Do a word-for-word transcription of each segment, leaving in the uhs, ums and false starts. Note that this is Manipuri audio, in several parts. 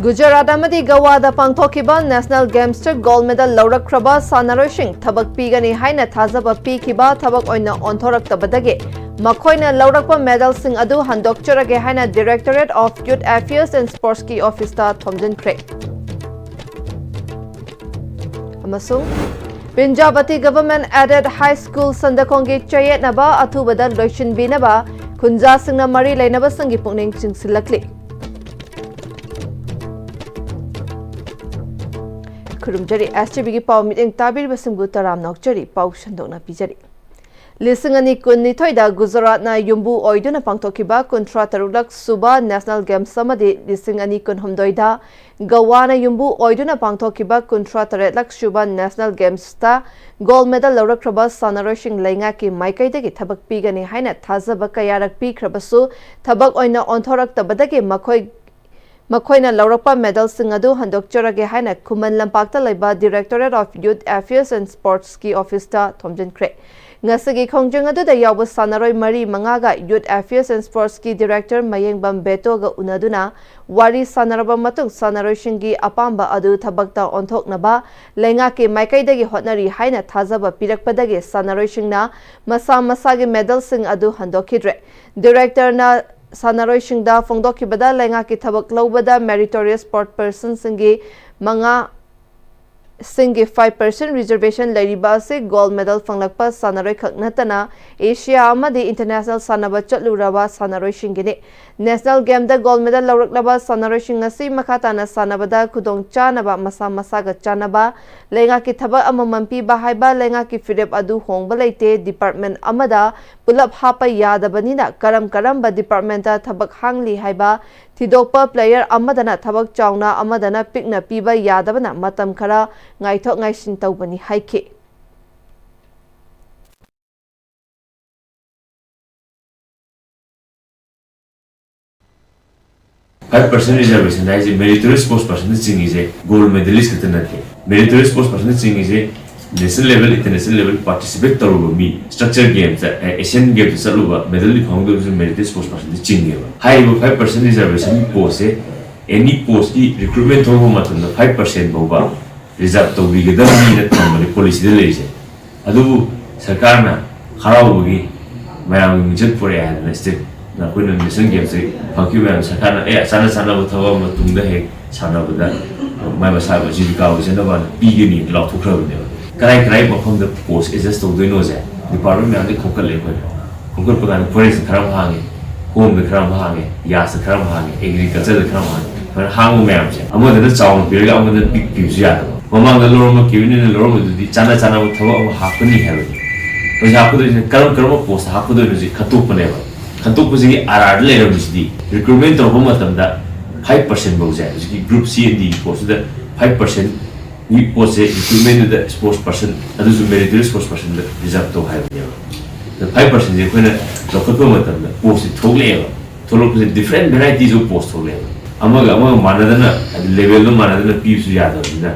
ꯒꯨꯖꯔꯥꯠ ꯑꯃꯗꯤ ꯒꯋꯥꯗ ꯄꯥꯡꯊꯣꯛꯈꯤꯕ National Gamesꯇ gold medal ꯂꯧꯔꯛꯈ꯭ꯔꯕ ꯁꯥꯟꯅꯔꯣꯏꯁꯤꯡ ꯊꯕꯛ ꯄꯤꯒꯅꯤ ꯍꯥꯏꯅ ꯊꯥꯖꯕ ꯄꯤꯈꯤꯕ ꯊꯕꯛ ꯑꯣꯏꯅ ꯑꯣꯟꯊꯣꯔꯛꯇꯕꯗꯒꯤ ꯃꯈꯣꯏꯅ ꯂꯧꯔꯛꯄ medalꯁꯤꯡ ꯑꯗꯨ ꯍꯟꯗꯣꯛꯆꯔꯒꯦ ꯍꯥꯏꯅ Directorate of Youth Affairs and Sportsꯀꯤ officeꯇ ꯊꯣꯝꯖꯤꯟꯈ꯭ꯔꯦ꯫ ꯑꯃꯁꯨꯡ ꯄꯤꯟꯖꯥꯕꯇꯤ Government Aided High School ꯁꯟꯗꯈꯣꯡꯒꯤ ꯆꯌꯦꯠꯅꯕ ꯑꯊꯨꯕꯗ ꯂꯣꯏꯁꯤꯟꯕꯤꯅꯕ ꯈꯨꯟꯖꯥꯁꯤꯡꯅ ꯃꯔꯤ ꯂꯩꯅꯕꯁꯤꯡꯒꯤ ꯄꯨꯛꯅꯤꯡ ꯆꯤꯡꯁꯤꯜꯂꯛꯂꯤ꯫ ꯈꯨꯔꯨꯝꯖꯔꯤ꯫ STVꯒꯤ ꯄꯥꯎ ꯃꯤꯠꯌꯦꯡ ꯇꯥꯕꯤꯔꯤꯕꯁꯤꯡꯕꯨ ꯇꯔꯥꯝꯅ ꯑꯣꯛꯆꯔꯤ꯫ ꯄꯥꯎ ꯁꯟꯗꯣꯛꯅ ꯄꯤꯖꯔꯤ꯫ ꯂꯤꯁꯤꯡ ꯑꯅꯤ ꯀꯨꯟꯅꯤꯊꯣꯏꯗ ꯒꯨꯖꯔꯥꯠꯅ ꯌꯨꯝꯕꯨ ꯑꯣꯏꯗꯨꯅ ꯄꯥꯡꯊꯣꯛꯈꯤꯕ ꯀꯨꯟꯊ꯭ꯔꯥ ꯇꯔꯨꯛꯂꯛ ꯁꯨꯕ National Games ꯑꯃꯗꯤ ꯂꯤꯁꯤꯡ ꯑꯅꯤ ꯀꯨꯟꯍꯨꯝꯗꯣꯏꯗ ꯒꯋꯥꯅ ꯌꯨꯝꯕꯨ ꯑꯣꯏꯗꯨꯅ ꯄꯥꯡꯊꯣꯛꯈꯤꯕ ꯀꯨꯟꯊ꯭ꯔꯥ ꯇꯔꯦꯠꯂꯛ ꯁꯨꯕ National Gamesꯇ gold medal ꯂꯧꯔꯛꯈ꯭ꯔꯕ ꯁꯥꯟꯅꯔꯣꯏꯁꯤꯡ ꯂꯩꯉꯥꯛꯀꯤ ꯃꯥꯏꯀꯩꯗꯒꯤ ꯊꯕꯛ ꯄꯤꯒꯅꯤ ꯍꯥꯏꯅ ꯊꯥꯖꯕ ꯀꯌꯥꯔꯛ ꯄꯤꯈ꯭ꯔꯕꯁꯨ ꯊꯕꯛ ꯑꯣꯏꯅ ꯑꯣꯟꯊꯣꯔꯛꯇꯕꯗꯒꯤ ꯃꯈꯣꯏ ꯃꯈꯣꯏꯅ ꯂꯧꯔꯛꯄ medalꯁꯤꯡ ꯑꯗꯨ ꯍꯟꯗꯣꯛꯆꯔꯒꯦ ꯍꯥꯏꯅ ꯈꯨꯃꯟ ꯂꯝꯄꯥꯛꯇ ꯂꯩꯕ Directorate of Youth Affairs and Sportsꯀꯤ officeꯇ ꯊꯣꯝꯖꯤꯟꯈ꯭ꯔꯦ꯫ ꯉꯁꯤꯒꯤ ꯈꯣꯡꯖꯪ ꯑꯗꯨꯗ ꯌꯥꯎꯕ ꯁꯥꯟꯅꯔꯣꯏ ꯃꯔꯤ ꯃꯉꯥꯒ Youth Affairs and Sportsꯀꯤ Director ꯃꯌꯦꯡꯕꯝ ꯕꯦꯇꯣꯒ ꯎꯅꯗꯨꯅ ꯋꯥꯔꯤ ꯁꯥꯟꯅꯔꯕ ꯃꯇꯨꯡ ꯁꯥꯟꯅꯔꯣꯏꯁꯤꯡꯒꯤ ꯑꯄꯥꯝꯕ ꯑꯗꯨ ꯊꯕꯛꯇ ꯑꯣꯟꯊꯣꯛꯅꯕ ꯂꯩꯉꯥꯛꯀꯤ ꯃꯥꯏꯀꯩꯗꯒꯤ ꯍꯣꯠꯅꯔꯤ ꯍꯥꯏꯅ ꯊꯥꯖꯕ ꯄꯤꯔꯛꯄꯗꯒꯤ ꯁꯥꯟꯅꯔꯣꯏꯁꯤꯡꯅ ꯃꯁꯥ ꯃꯁꯥꯒꯤ medalꯁꯤꯡ ꯑꯗꯨ ꯍꯟꯗꯣꯛꯈꯤꯗ꯭ꯔꯦ꯫ Directorꯅ ꯁꯥꯟꯅꯔꯣꯏꯁꯤꯡꯗ ꯐꯣꯡꯗꯣꯛꯈꯤꯕꯗ ꯂꯩꯉꯥꯛꯀꯤ ꯊꯕꯛ ꯂꯧꯕꯗ meritorious sport personꯁꯤꯡꯒꯤ ꯃꯉꯥ ꯁꯤꯡꯒꯤ five percent reservation ꯂꯩꯔꯤꯕ ꯑꯁꯤ gold medal ꯐꯪꯂꯛꯄ ꯁꯥꯟꯅꯔꯣꯏ ꯈꯛ ꯅꯠꯇꯅ Asia ꯑꯃꯗꯤ international ꯁꯥꯟꯅꯕ ꯆꯠꯂꯨꯔꯕ ꯁꯥꯟꯅꯔꯣꯏꯁꯤꯡꯒꯤꯅꯤ꯫ National Gameꯗ gold medal ꯂꯧꯔꯛꯂꯕ ꯁꯥꯟꯅꯔꯣꯏꯁꯤꯡ ꯑꯁꯤ ꯃꯈꯥ ꯇꯥꯅ ꯁꯥꯟꯅꯕꯗ ꯈꯨꯗꯣꯡ ꯆꯥꯅꯕ, ꯃꯁꯥ ꯃꯁꯥꯒ ꯆꯥꯟꯅꯕ, ꯂꯩꯉꯥꯛꯀꯤ ꯊꯕꯛ ꯑꯃꯃꯝ ꯄꯤꯕ ꯍꯥꯏꯕ ꯂꯩꯉꯥꯛꯀꯤ ꯐꯤꯔꯦꯞ ꯑꯗꯨ ꯍꯣꯡꯕ ꯂꯩꯇꯦ꯫ Department ꯑꯃꯗ ꯄꯨꯂꯞ ꯍꯥꯞꯄ ꯌꯥꯗꯕꯅꯤꯅ ꯀꯔꯝ ꯀꯔꯝꯕ departmentꯇ ꯊꯕꯛ ꯍꯥꯡꯂꯤ ꯍꯥꯏꯕ ꯊꯤꯗꯣꯛꯄ, player ꯑꯃꯗꯅ ꯊꯕꯛ ꯆꯥꯎꯅ ꯑꯃꯗꯅ ꯄꯤꯛꯅ ꯄꯤꯕ ꯌꯥꯗꯕꯅ ꯃꯇꯝ ꯈꯔ ꯉꯥꯏꯊꯣꯛ ꯉꯥꯏꯁꯤꯟ ꯇꯧꯕꯅꯤ ꯍꯥꯏꯈꯤ꯫ Five percent reservation ꯍꯥꯏꯁꯦ meritorious sports personꯗ ꯆꯤꯡꯉꯤꯁꯦ gold medalist ꯈꯛꯇ ꯅꯠꯇꯦ꯫ Meritorious sports personꯗ ꯆꯤꯡꯉꯤꯁꯦ national level, international level participate ꯇꯧꯔꯨꯕ ꯃꯤ, structure gamesꯇ, Asian gamesꯇ ꯆꯠꯂꯨꯕ, medalꯗꯤ ꯐꯪꯍꯧꯗꯕꯁꯨ meritorious sports personꯗ ꯆꯤꯡꯉꯦꯕ꯫ ꯍꯥꯏꯔꯤꯕ five percent reservation postꯁꯦ ꯑꯦꯅꯤ ꯄꯣꯁꯀꯤ ꯔꯤꯀ꯭ꯔꯨꯠꯃꯦꯟ ꯊꯣꯛꯄ ꯃꯇꯝꯗ ꯐꯥꯏꯚ ꯄꯥꯔꯁꯦꯟ ꯐꯥꯎꯕ ꯔꯤꯖꯥꯔꯚ ꯇꯧꯕꯤꯒꯗꯕꯅꯤꯅ ꯊꯝꯕꯅꯤ ꯄꯣꯂꯤꯁꯤꯗ ꯂꯩꯔꯤꯁꯦ꯫ ꯑꯗꯨꯕꯨ ꯁꯔꯀꯥꯔꯅ ꯍꯔꯥꯎꯕꯒꯤ, ꯃꯌꯥꯝꯒꯤ ꯃꯤꯡꯆꯠ ꯄꯨꯔꯛꯑꯦ ꯍꯥꯏꯗꯅ ꯁ꯭ꯇꯦꯠ ꯑꯩꯈꯣꯏꯅ ꯅꯦꯁꯅꯦꯜ ꯒꯦꯝꯁꯦ ꯐꯪꯈꯤꯕ ꯃꯌꯥꯝ ꯁꯔꯀꯥꯔꯅ ꯑꯦ ꯆꯥꯅ ꯆꯥꯅꯕ ꯊꯕꯛ ꯑꯃ ꯇꯨꯡꯗ ꯍꯦꯛ ꯁꯥꯟꯅꯕꯗ ꯃꯥꯏ ꯃꯁꯥ ꯖꯤꯕꯤꯀꯥ ꯑꯣꯏꯖꯅꯕꯅ ꯄꯤꯒꯅꯤ ꯂꯥꯎꯊꯣꯛꯈ꯭ꯔꯕꯅꯦꯕ꯫ ꯀꯔꯥꯏ ꯀꯔꯥꯏ ꯃꯐꯝꯗ ꯄꯣꯁ ꯑꯦꯗꯖꯁ ꯇꯧꯗꯣꯏꯅꯣꯁꯦ ꯗꯤꯄꯥꯔꯠꯃꯦꯟ ꯃꯌꯥꯝꯗꯒꯤ ꯈꯣꯝꯒꯠꯂꯦ ꯑꯩꯈꯣꯏꯅ꯫ ꯈꯣꯝꯒꯠꯄ ꯀꯥꯟꯗ ꯐꯣꯔꯦꯁꯇ ꯈꯔ ꯑꯃ ꯍꯥꯡꯉꯦ, ꯍꯣꯝꯗ ꯈꯔ ꯑꯃ ꯍꯥꯡꯉꯦ, ꯌꯥꯁꯇ ꯈꯔ ꯑꯃ ꯍꯥꯡꯉꯦ, ꯑꯦꯒ꯭ꯔꯤꯀꯜꯆꯔꯗ ꯈꯔ ꯑꯃ ꯍꯥꯡꯉꯦ꯫ ꯑꯗꯨꯃꯥꯏꯅ ꯍꯥꯡꯕ ꯃꯌꯥꯝꯁꯦ ꯑꯃꯗꯅ ꯆꯥꯎꯅ ꯄꯤꯔꯒ ꯑꯃꯗꯅ ꯄꯤꯛ ꯄꯤꯕꯁꯨ ꯌꯥꯗꯕ꯫ ꯃꯃꯥꯡꯗ ꯂꯧꯔꯝꯕ ꯀꯦꯕꯤꯅꯦꯠꯅ ꯂꯧꯔꯝꯕꯗꯨꯗꯤ ꯆꯥꯅ ꯆꯥꯅꯕ ꯊꯕꯛ ꯑꯃ ꯍꯥꯞꯀꯅꯤ ꯍꯥꯏꯕꯅꯤ꯫ ꯍꯧꯖꯤꯛ ꯍꯥꯞꯀꯗꯣꯏꯁꯤꯅ ꯀꯔꯝ ꯀꯔꯝꯕ ꯄꯣꯁꯇ ꯍꯥꯞꯀꯗꯣꯏꯅꯣꯁꯦ ꯈꯟꯇꯣꯛꯄꯅꯦꯕ꯫ ꯈꯟꯇꯣꯛꯄꯁꯤꯒꯤ ꯑꯥꯔ ꯑꯥꯔꯗ ꯂꯩꯔꯝꯃꯤꯁꯤꯗꯤ ꯔꯤꯀ꯭ꯔꯨꯠꯃꯦꯟ ꯇꯧꯔꯛꯄ ꯃꯇꯝꯗ ꯐꯥꯏꯚ ꯄꯥꯔꯁꯦꯟ ꯐꯥꯎꯁꯦ ꯍꯧꯖꯤꯛꯀꯤ ꯒ꯭ꯔꯨꯞ ꯁꯤ ꯑꯦꯟ ꯗꯤꯒꯤ ꯄꯣꯁꯇꯨꯗ ꯐꯥꯏꯚ ꯄꯥꯔꯁꯦꯟ ꯒꯤ ꯄꯣꯠꯁꯦ ꯔꯤꯀ꯭ꯔꯨꯠꯃꯦꯟꯗꯨꯗ ꯁ꯭ꯄꯣꯔꯠꯁ ꯄꯥꯔꯁꯟ, ꯑꯗꯨꯁꯨ ꯃꯦꯔꯤꯇꯣꯔꯤꯌꯁ ꯁ꯭ꯄꯣꯔꯠꯁ ꯄꯥꯔꯁꯟꯗ ꯔꯤꯖꯥꯔꯚ ꯇꯧ ꯍꯥꯏꯕꯅꯦꯕ꯫ ꯑꯗ ꯐꯥꯏꯚ ꯄꯥꯔꯁꯦꯟꯁꯦ ꯑꯩꯈꯣꯏꯅ ꯂꯧꯈꯠꯄ ꯃꯇꯝꯗ ꯄꯣꯁꯁꯦ ꯊꯣꯛꯂꯛꯑꯦꯕ꯫ ꯊꯣꯛꯂꯛꯄꯁꯦ ꯗꯤꯐ꯭ꯔꯦꯟ ꯚꯦꯔꯥꯏꯇꯤꯁ ꯑꯣꯐ ꯄꯣꯁ ꯊꯣꯛꯂꯛꯑꯦꯕ꯫ ꯑꯃꯒ ꯑꯃꯒ ꯃꯥꯟꯅꯗꯅ, ꯍꯥꯏꯗꯤ ꯂꯦꯚꯦꯜꯗꯣ ꯃꯥꯟꯅꯗꯅ ꯄꯤꯕꯁꯨ ꯌꯥꯗꯕꯅꯤꯅ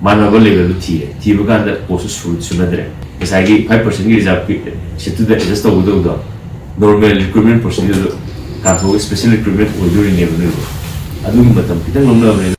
ꯃꯥꯟꯅꯕ ꯂꯦꯚꯦꯜꯗꯣ ꯊꯤꯔꯦ꯫ ꯊꯤꯕ ꯀꯥꯟꯗ ꯄꯣꯁꯇꯨ ꯁꯨ-, ꯁꯨꯅꯗ꯭ꯔꯦ꯫ ꯉꯁꯥꯏꯒꯤ ꯐꯥꯏꯚ ꯄꯥꯔꯁꯦꯟꯒꯤ ꯔꯤꯖꯥꯔꯚꯀꯤ ꯁꯤꯠꯇꯨꯗ ꯑꯦꯗꯖꯁ ꯇꯧꯒꯗꯧꯕꯗꯣ ꯅꯣꯔꯃꯦꯜ ꯔꯤꯀ꯭ꯔꯨꯠꯃꯦꯟ ꯄ꯭ꯔꯣꯁꯤꯗꯔꯗꯣ ꯀꯥꯟꯊꯣꯛꯑꯒ ꯁ꯭ꯄꯦꯁꯦꯜ ꯔꯤꯀ꯭ꯔꯨꯠꯃꯦꯟ ꯑꯣꯏꯗꯣꯔꯤꯅꯦꯕ ꯅꯣꯏꯕꯨ꯫ ꯑꯗꯨꯒꯤ ꯃꯇꯝ ꯈꯤꯇꯪ ꯂꯧꯅꯕꯅꯦ꯫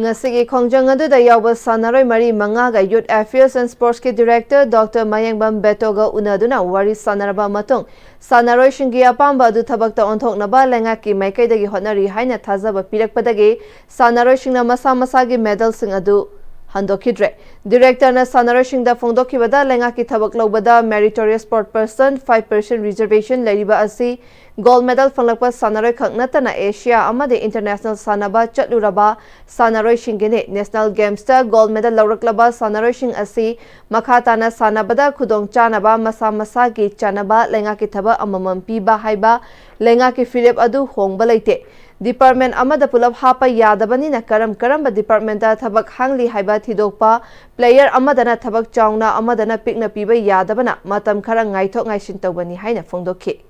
ꯉꯁꯤꯒꯤ ꯈꯣꯡꯖꯪ ꯑꯗꯨꯗ ꯌꯥꯎꯕ ꯁꯥꯟꯅꯔꯣꯏ ꯃꯔꯤ ꯃꯉꯥꯒ Youth Affairs and Sportsꯀꯤ Director Doctor ꯃꯌꯦꯡꯕꯝ ꯕꯦꯇꯣꯒ ꯎꯅꯗꯨꯅ ꯋꯥꯔꯤ ꯁꯥꯟꯅꯔꯕ ꯃꯇꯨꯡ, ꯁꯥꯟꯅꯔꯣꯏꯁꯤꯡꯒꯤ ꯑꯄꯥꯝꯕ ꯑꯗꯨ ꯊꯕꯛꯇ ꯑꯣꯟꯊꯣꯛꯅꯕ ꯂꯩꯉꯥꯛꯀꯤ ꯃꯥꯏꯀꯩꯗꯒꯤ ꯍꯣꯠꯅꯔꯤ ꯍꯥꯏꯅ ꯊꯥꯖꯕ ꯄꯤꯔꯛꯄꯗꯒꯤ ꯁꯥꯟꯅꯔꯣꯏꯁꯤꯡꯅ ꯃꯁꯥ ꯃꯁꯥꯒꯤ medalꯁꯤꯡ ꯑꯗꯨ ꯍꯟꯗꯣꯛꯈꯤꯗ꯭ꯔꯦ꯫ Directorꯅ ꯁꯥꯟꯅꯔꯣꯏꯁꯤꯡꯗ ꯐꯣꯡꯗꯣꯛꯈꯤꯕꯗ, ꯂꯩꯉꯥꯛꯀꯤ ꯊꯕꯛ ꯂꯧꯕꯗ meritorious sport person, five percent reservation ꯂꯩꯔꯤꯕ ꯑꯁꯤ gold medal ꯐꯪꯂꯛꯄ ꯁꯥꯟꯅꯔꯣꯏ ꯈꯛ ꯅꯠꯇꯅ ꯑꯦꯁꯤꯌꯥ ꯑꯃꯗꯤ international ꯁꯥꯟꯅꯕ ꯆꯠꯂꯨꯔꯕ ꯁꯥꯟꯅꯔꯣꯏꯁꯤꯡꯒꯤꯅꯤ꯫ National Gamesꯇ gold medal ꯂꯧꯔꯛꯂꯕ ꯁꯥꯟꯅꯔꯣꯏꯁꯤꯡ ꯑꯁꯤ ꯃꯈꯥ ꯇꯥꯅ ꯁꯥꯟꯅꯕꯗ ꯈꯨꯗꯣꯡ ꯆꯥꯅꯕ, ꯃꯁꯥ ꯃꯁꯥꯒꯤ ꯆꯥꯅꯕ ꯂꯩꯉꯥꯛꯀꯤ ꯊꯕꯛ ꯑꯃꯃꯝ ꯄꯤꯕ ꯍꯥꯏꯕ ꯂꯩꯉꯥꯛꯀꯤ ꯐꯤꯔꯦꯞ ꯑꯗꯨ ꯍꯣꯡꯕ ꯂꯩꯇꯦ꯫ Department ꯑꯃꯗ ꯄꯨꯂꯞ ꯍꯥꯞꯄ ꯌꯥꯗꯕꯅꯤꯅ ꯀꯔꯝ ꯀꯔꯝꯕ departmentꯇ ꯊꯕꯛ ꯍꯥꯡꯂꯤ ꯍꯥꯏꯕ ꯊꯤꯗꯣꯛꯄ, player ꯑꯃꯗꯅ ꯊꯕꯛ ꯆꯥꯎꯅ ꯑꯃꯗꯅ ꯄꯤꯛꯅ ꯄꯤꯕ ꯌꯥꯗꯕꯅ ꯃꯇꯝ ꯈꯔ ꯉꯥꯏꯊꯣꯛ ꯉꯥꯏꯁꯤꯟ ꯇꯧꯒꯅꯤ ꯍꯥꯏꯅ ꯐꯣꯡꯗꯣꯛꯈꯤ꯫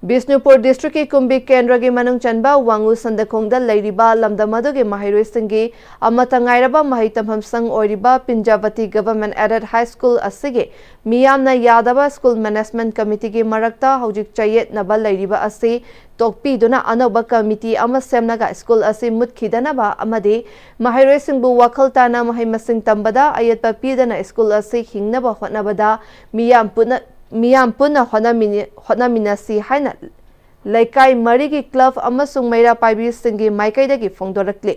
ꯕꯤꯁꯅꯨꯄꯨꯔ ꯗꯤꯁꯇ꯭ꯔꯤꯛꯀꯤ ꯀꯨꯝꯕꯤ ꯀꯦꯟꯗ꯭ꯔꯒꯤ ꯃꯅꯨꯡ ꯆꯟꯕ ꯋꯥꯡꯉꯨ ꯁꯟꯗꯈꯣꯡꯗ ꯂꯩꯔꯤꯕ ꯂꯝꯗꯝ ꯑꯗꯨꯒꯤ ꯃꯍꯩꯔꯣꯏꯁꯤꯡꯒꯤ ꯑꯃꯠꯇ ꯉꯥꯏꯔꯕ ꯃꯍꯩ ꯇꯝꯐꯝ ꯁꯪ ꯑꯣꯏꯔꯤꯕ ꯄꯤꯟꯖꯥꯕꯇꯤ ꯒꯚꯔꯟꯃꯦꯟꯠ ꯑꯦꯗꯦꯗ ꯍꯥꯏ ꯁ꯭ꯀꯨꯜ ꯑꯁꯤꯒꯤ ꯃꯤꯌꯥꯝꯅ ꯌꯥꯗꯕ ꯁ꯭ꯀꯨꯜ ꯃꯦꯅꯦꯖꯃꯦꯟꯠ ꯀꯃꯤꯇꯤꯒꯤ ꯃꯔꯛꯇ ꯍꯧꯖꯤꯛ ꯆꯌꯦꯠꯅꯕ ꯂꯩꯔꯤꯕ ꯑꯁꯤ ꯇꯣꯛꯄꯤꯗꯨꯅ ꯑꯅꯧꯕ ꯀꯃꯤꯇꯤ ꯑꯃ ꯁꯦꯝꯂꯒ ꯁ꯭ꯀꯨꯜ ꯑꯁꯤ ꯃꯨꯠꯈꯤꯗꯅꯕ ꯑꯃꯗꯤ ꯃꯍꯩꯔꯣꯏꯁꯤꯡꯕꯨ ꯋꯥꯈꯜ ꯇꯥꯅ ꯃꯍꯩ ꯃꯁꯤꯡ ꯇꯝꯕꯗ ꯑꯌꯦꯠꯄ ꯄꯤꯗꯅ ꯁ꯭ꯀꯨꯜ ꯑꯁꯤ ꯍꯤꯡꯅꯕ ꯍꯣꯠꯅꯕꯗ ꯃꯤꯌꯥꯝ ꯄꯨꯟꯅ ꯃꯤꯌꯥꯝ ꯄꯨꯟꯅ ꯍꯣꯠꯅꯃꯤꯟ-, ꯍꯣꯠꯅꯃꯤꯟꯅꯁꯤ ꯍꯥꯏꯅ ꯂꯩꯀꯥꯏ ꯃꯔꯤꯒꯤ ꯀ꯭ꯂꯕ ꯑꯃꯁꯨꯡ ꯃꯩꯔꯥ ꯄꯥꯏꯕꯤꯁꯤꯡꯒꯤ ꯃꯥꯏꯀꯩꯗꯒꯤ ꯐꯣꯡꯗꯣꯔꯛꯂꯤ꯫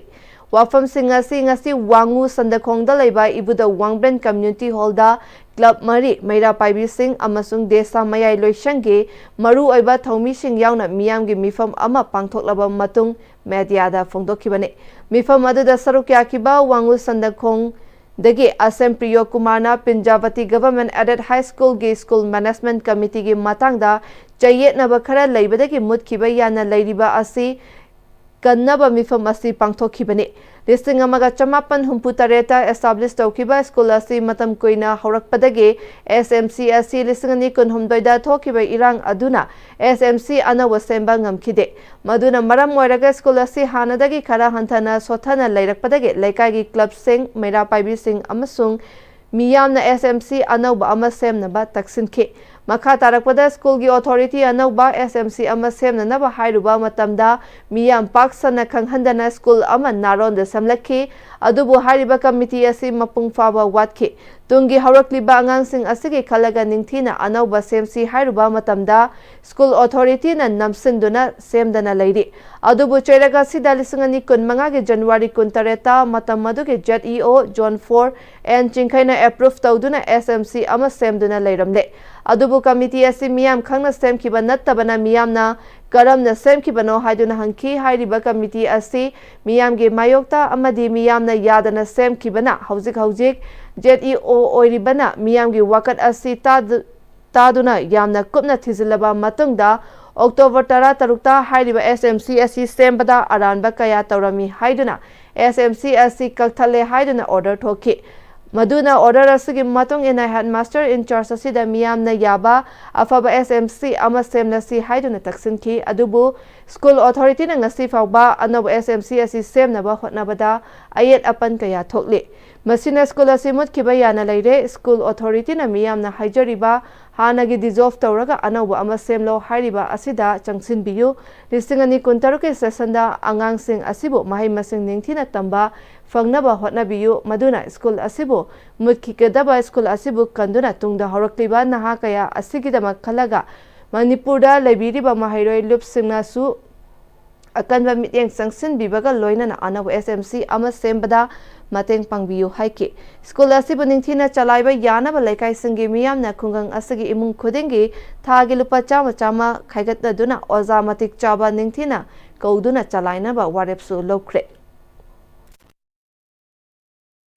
ꯋꯥꯐꯝꯁꯤꯡ ꯑꯁꯤ ꯉꯁꯤ ꯋꯥꯡꯉꯨ ꯁꯟꯗꯈꯣꯡꯗ ꯂꯩꯕ ꯏꯕꯨꯙꯧ ꯋꯥꯡꯕ꯭ꯔꯦꯟ ꯀꯝꯃ꯭ꯌꯨꯅꯤꯇꯤ ꯍꯣꯜꯗ ꯀ꯭ꯂꯕ ꯃꯔꯤ, ꯃꯩꯔꯥ ꯄꯥꯏꯕꯤꯁꯤꯡ ꯑꯃꯁꯨꯡ ꯗꯦꯁꯥ ꯃꯌꯥꯏ ꯂꯣꯏꯁꯪꯒꯤ ꯃꯔꯨꯑꯣꯏꯕ ꯊꯧꯃꯤꯁꯤꯡ ꯌꯥꯎꯅ ꯃꯤꯌꯥꯝꯒꯤ ꯃꯤꯐꯝ ꯑꯃ ꯄꯥꯡꯊꯣꯛꯂꯕ ꯃꯇꯨꯡ ꯃꯦꯗꯤꯌꯥꯗ ꯐꯣꯡꯗꯣꯛꯈꯤꯕꯅꯤ꯫ ꯃꯤꯐꯝ ꯑꯗꯨꯗ ꯁꯔꯨꯛ ꯌꯥꯈꯤꯕ ꯋꯥꯡꯉꯨ ꯁꯟꯗꯈꯣꯡ ꯗꯒꯤ ꯑꯁꯦꯝ ꯄ꯭ꯔꯤꯌꯣ ꯀꯨꯃꯥꯔꯅ ꯄꯤꯟꯖꯥꯕꯇꯤ ꯒꯚꯔꯟꯃꯦꯟꯠ ꯑꯦꯗꯦꯗ ꯍꯥꯏ ꯁ꯭ꯀꯨꯜꯒꯤ ꯁ꯭ꯀꯨꯜ ꯃꯦꯅꯦꯖꯃꯦꯟꯠ ꯀꯃꯤꯇꯤꯒꯤ ꯃꯇꯥꯡꯗ ꯆꯌꯦꯠꯅꯕ ꯈꯔ ꯂꯩꯕꯗꯒꯤ ꯃꯨꯠꯈꯤꯕ ꯌꯥꯅ ꯂꯩꯔꯤꯕ ꯑꯁꯤ ꯀꯟꯅꯕ ꯃꯤꯐꯝ ꯑꯁꯤ ꯄꯥꯡꯊꯣꯛꯈꯤꯕꯅꯤ꯫ ꯂꯤꯁꯤꯡ ꯑꯃꯒ ꯆꯃꯥꯄꯟ ꯍꯨꯝꯐꯨ ꯇꯔꯦꯠꯇ ꯑꯦꯁꯇꯥꯕ꯭ꯂꯤꯁ ꯇꯧꯈꯤꯕ ꯁ꯭ꯀꯨꯜ ꯑꯁꯤ ꯃꯇꯝ ꯀꯨꯏꯅ ꯍꯧꯔꯛꯄꯗꯒꯤ ꯑꯦꯁ ꯑꯦꯝ ꯁꯤ ꯑꯁꯤ ꯂꯤꯁꯤꯡ ꯑꯅꯤ ꯀꯨꯟꯍꯨꯝꯗꯣꯏꯗ ꯊꯣꯛꯈꯤꯕ ꯏꯔꯥꯡ ꯑꯗꯨꯅ ꯑꯦꯁ ꯑꯦꯝ ꯁꯤ ꯑꯅꯧꯕ ꯁꯦꯝꯕ ꯉꯝꯈꯤꯗꯦ꯫ ꯃꯗꯨꯅ ꯃꯔꯝ ꯑꯣꯏꯔꯒ ꯁ꯭ꯀꯨꯜ ꯑꯁꯤ ꯍꯥꯟꯅꯗꯒꯤ ꯈꯔ ꯍꯟꯊꯅ ꯁꯣꯠꯊꯅ ꯂꯩꯔꯛꯄꯗꯒꯤ ꯂꯩꯀꯥꯏꯒꯤ ꯀ꯭ꯂꯕꯁꯤꯡ, ꯃꯩꯔꯥ ꯄꯥꯏꯕꯤꯁꯤꯡ ꯑꯃꯁꯨꯡ ꯃꯤꯌꯥꯝꯅ ꯑꯦꯁ ꯑꯦꯝ ꯁꯤ ꯑꯅꯧꯕ ꯑꯃ ꯁꯦꯝꯅꯕ ꯇꯛꯁꯤꯟꯈꯤ꯫ ꯃꯈꯥ ꯇꯥꯔꯛꯄꯗ ꯁ꯭ꯀꯨꯜꯒꯤ ꯑꯣꯊꯣꯔꯤꯇꯤ ꯑꯅꯧꯕ, ꯑꯦꯁ ꯑꯦꯝ ꯁꯤ ꯑꯃ ꯁꯦꯝꯅꯅꯕ ꯍꯥꯏꯔꯨꯕ ꯃꯇꯝꯗ ꯃꯤꯌꯥꯝ ꯄꯥꯛ ꯁꯟꯅ ꯈꯪꯍꯟꯗꯅ ꯁ꯭ꯀꯨꯜ ꯑꯃ ꯅꯥꯔꯣꯟꯗ ꯁꯦꯝꯂꯛꯈꯤ꯫ ꯑꯗꯨꯕꯨ ꯍꯥꯏꯔꯤꯕ ꯀꯝꯃꯤꯇꯤ ꯑꯁꯤ ꯃꯄꯨꯡ ꯐꯥꯕ ꯋꯥꯠꯈꯤ꯫ ꯇꯨꯡꯒꯤ ꯍꯧꯔꯛꯂꯤꯕ ꯑꯉꯥꯡꯁꯤꯡ ꯑꯁꯤꯒꯤ ꯈꯜꯂꯒ ꯅꯤꯡꯊꯤꯅ ꯑꯅꯧꯕ ꯁꯦꯝꯁꯤ ꯍꯥꯏꯔꯨꯕ ꯃꯇꯝꯗ ꯁ꯭ꯀꯨꯜ ꯑꯣꯊꯣꯔꯤꯇꯤꯅ ꯅꯝꯁꯤꯟꯗꯨꯅ ꯁꯦꯝꯗꯅ ꯂꯩꯔꯤ꯫ ꯑꯗꯨꯕꯨ ꯆꯩꯔꯛ ꯑꯁꯤꯗ ꯂꯤꯁꯤꯡ ꯑꯅꯤ ꯀꯨꯟꯃꯉꯥꯒꯤ ꯖꯅꯋꯥꯔꯤ ꯀꯨꯟꯇꯔꯦꯠꯇ ꯃꯇꯝ ꯑꯗꯨꯒꯤ ꯖꯦꯗ ꯏ ꯑꯣ ꯖꯣꯟ ꯐꯣꯔ ꯑꯦꯟ ꯆꯤꯡꯈꯩꯅ ꯑꯦꯄ꯭ꯔꯨꯚ ꯇꯧꯗꯨꯅ ꯑꯦꯁ ꯑꯦꯝ ꯁꯤ ꯑꯃ ꯁꯦꯝꯗꯨꯅ ꯂꯩꯔꯝꯂꯦ꯫ ꯑꯗꯨꯕꯨ ꯀꯝꯃꯤꯇꯤ ꯑꯁꯤ ꯃꯤꯌꯥꯝ ꯈꯪꯅ ꯁꯦꯝꯈꯤꯕ ꯅꯠꯇꯕꯅ ꯃꯤꯌꯥꯝꯅ ꯀꯔꯝꯅ ꯁꯦꯝꯈꯤꯕꯅꯣ ꯍꯥꯏꯗꯨꯅ ꯍꯪꯈꯤ꯫ ꯍꯥꯏꯔꯤꯕ ꯀꯝꯃꯤꯇꯤ ꯑꯁꯤ ꯃꯤꯌꯥꯝꯒꯤ ꯃꯥꯌꯣꯛꯇ ꯑꯃꯗꯤ ꯃꯤꯌꯥꯝꯅ ꯌꯥꯗꯅ ꯁꯦꯝꯈꯤꯕꯅ ꯍꯧꯖꯤꯛ ꯍꯧꯖꯤꯛ ꯖꯦꯗ ꯏ ꯑꯣ ꯑꯣꯏꯔꯤꯕꯅ ꯃꯤꯌꯥꯝꯒꯤ ꯋꯥꯀꯠ ꯑꯁꯤ ꯇꯥꯗ-, ꯇꯥꯗꯨꯅ ꯌꯥꯝꯅ ꯀꯨꯞꯅ ꯊꯤꯖꯤꯜꯂꯕ ꯃꯇꯨꯡꯗ ꯑꯣꯛꯇꯣꯕꯔ ꯇꯔꯥꯇꯔꯨꯛꯇ ꯍꯥꯏꯔꯤꯕ ꯑꯦꯁ ꯑꯦꯝ ꯁꯤ ꯑꯁꯤ ꯁꯦꯝꯕꯗ ꯑꯔꯥꯟꯕ ꯀꯌꯥ ꯇꯧꯔꯝꯃꯤ ꯍꯥꯏꯗꯨꯅ ꯑꯦꯁ ꯑꯦꯝ ꯁꯤ ꯑꯁꯤ ꯀꯛꯊꯠꯂꯦ ꯍꯥꯏꯗꯨꯅ ꯑꯣꯔꯗꯔ ꯊꯣꯛꯈꯤ꯫ ꯃꯗꯨꯅ order ꯑꯁꯤꯒꯤ ꯃꯇꯨꯡ ꯏꯟꯅ headmaster in charge ꯑꯁꯤꯗ ꯃꯤꯌꯥꯝꯅ ꯌꯥꯕ ꯑꯐꯕ S M C ꯑꯃ ꯁꯦꯝꯂꯁꯤ ꯍꯥꯏꯗꯨꯅ ꯇꯛꯁꯤꯟꯈꯤ꯫ ꯑꯗꯨꯕꯨ school authorityꯅ ꯉꯁꯤ ꯐꯥꯎꯕ ꯑꯅꯧꯕ S M C ꯑꯁꯤ ꯁꯦꯝꯅꯕ ꯍꯣꯠꯅꯕꯗ ꯑꯌꯦꯠ ꯑꯄꯟ ꯀꯌꯥ ꯊꯣꯛꯂꯤ꯫ ꯃꯁꯤꯅ school ꯑꯁꯤ ꯃꯨꯠꯈꯤꯕ ꯌꯥꯅ ꯂꯩꯔꯦ꯫ School authorityꯅ ꯃꯤꯌꯥꯝꯅ ꯍꯥꯏꯖꯔꯤꯕ ꯍꯥꯟꯅꯒꯤ dissolve ꯇꯧꯔꯒ ꯑꯅꯧꯕ ꯑꯃ ꯁꯦꯝꯂꯣ ꯍꯥꯏꯔꯤꯕ ꯑꯁꯤꯗ ꯆꯪꯁꯤꯟꯕꯤꯌꯨ꯫ ꯂꯤꯁꯤꯡ ꯑꯅꯤ ꯀꯨꯟꯇꯔꯨꯛꯀꯤ sessionꯗ ꯑꯉꯥꯡꯁꯤꯡ ꯑꯁꯤꯕꯨ ꯃꯍꯩ ꯃꯁꯤꯡ ꯅꯤꯡꯊꯤꯅ ꯇꯝꯕ ꯐꯪꯅꯕ ꯍꯣꯠꯅꯕꯤꯌꯨ꯫ ꯃꯗꯨꯅ school ꯑꯁꯤꯕꯨ ꯃꯨꯠꯈꯤꯒꯗꯕ school ꯑꯁꯤꯕꯨ ꯀꯟꯗꯨꯅ ꯇꯨꯡꯗ ꯍꯧꯔꯛꯂꯤꯕ ꯅꯍꯥ ꯀꯌꯥ ꯑꯁꯤꯒꯤꯗꯃꯛ ꯈꯜꯂꯒ ꯃꯅꯤꯄꯨꯔꯗ ꯂꯩꯕꯤꯔꯤꯕ ꯃꯍꯩꯔꯣꯏ ꯂꯨꯞꯁꯤꯡꯅꯁꯨ ꯑꯀꯟꯕ ꯃꯤꯠꯌꯦꯡ ꯆꯪꯁꯤꯟꯕꯤꯕꯒ ꯂꯣꯏꯅꯅ ꯑꯅꯧꯕ S M C ꯑꯃ ꯁꯦꯝꯕꯗ ꯃꯇꯦꯡ ꯄꯥꯡꯕꯤꯌꯨ ꯍꯥꯏꯈꯤ꯫ School ꯑꯁꯤꯕꯨ ꯅꯤꯡꯊꯤꯅ ꯆꯂꯥꯏꯕ ꯌꯥꯅꯕ ꯂꯩꯀꯥꯏꯁꯤꯡꯒꯤ ꯃꯤꯌꯥꯝꯅ ꯈꯨꯡꯒꯪ ꯑꯁꯤꯒꯤ ꯏꯃꯨꯡ ꯈꯨꯗꯤꯡꯒꯤ ꯊꯥꯒꯤ ꯂꯨꯄꯥ ꯆꯥꯝꯃ ꯆꯥꯝꯃ ꯈꯥꯏꯒꯠꯅꯗꯨꯅ ꯑꯣꯖꯥ ꯃꯇꯤꯛ ꯆꯥꯕ ꯅꯤꯡꯊꯤꯅ ꯀꯧꯗꯨꯅ ꯆꯂꯥꯏꯅꯕ ꯋꯥꯔꯦꯞꯁꯨ ꯂꯧꯈ꯭ꯔꯦ꯫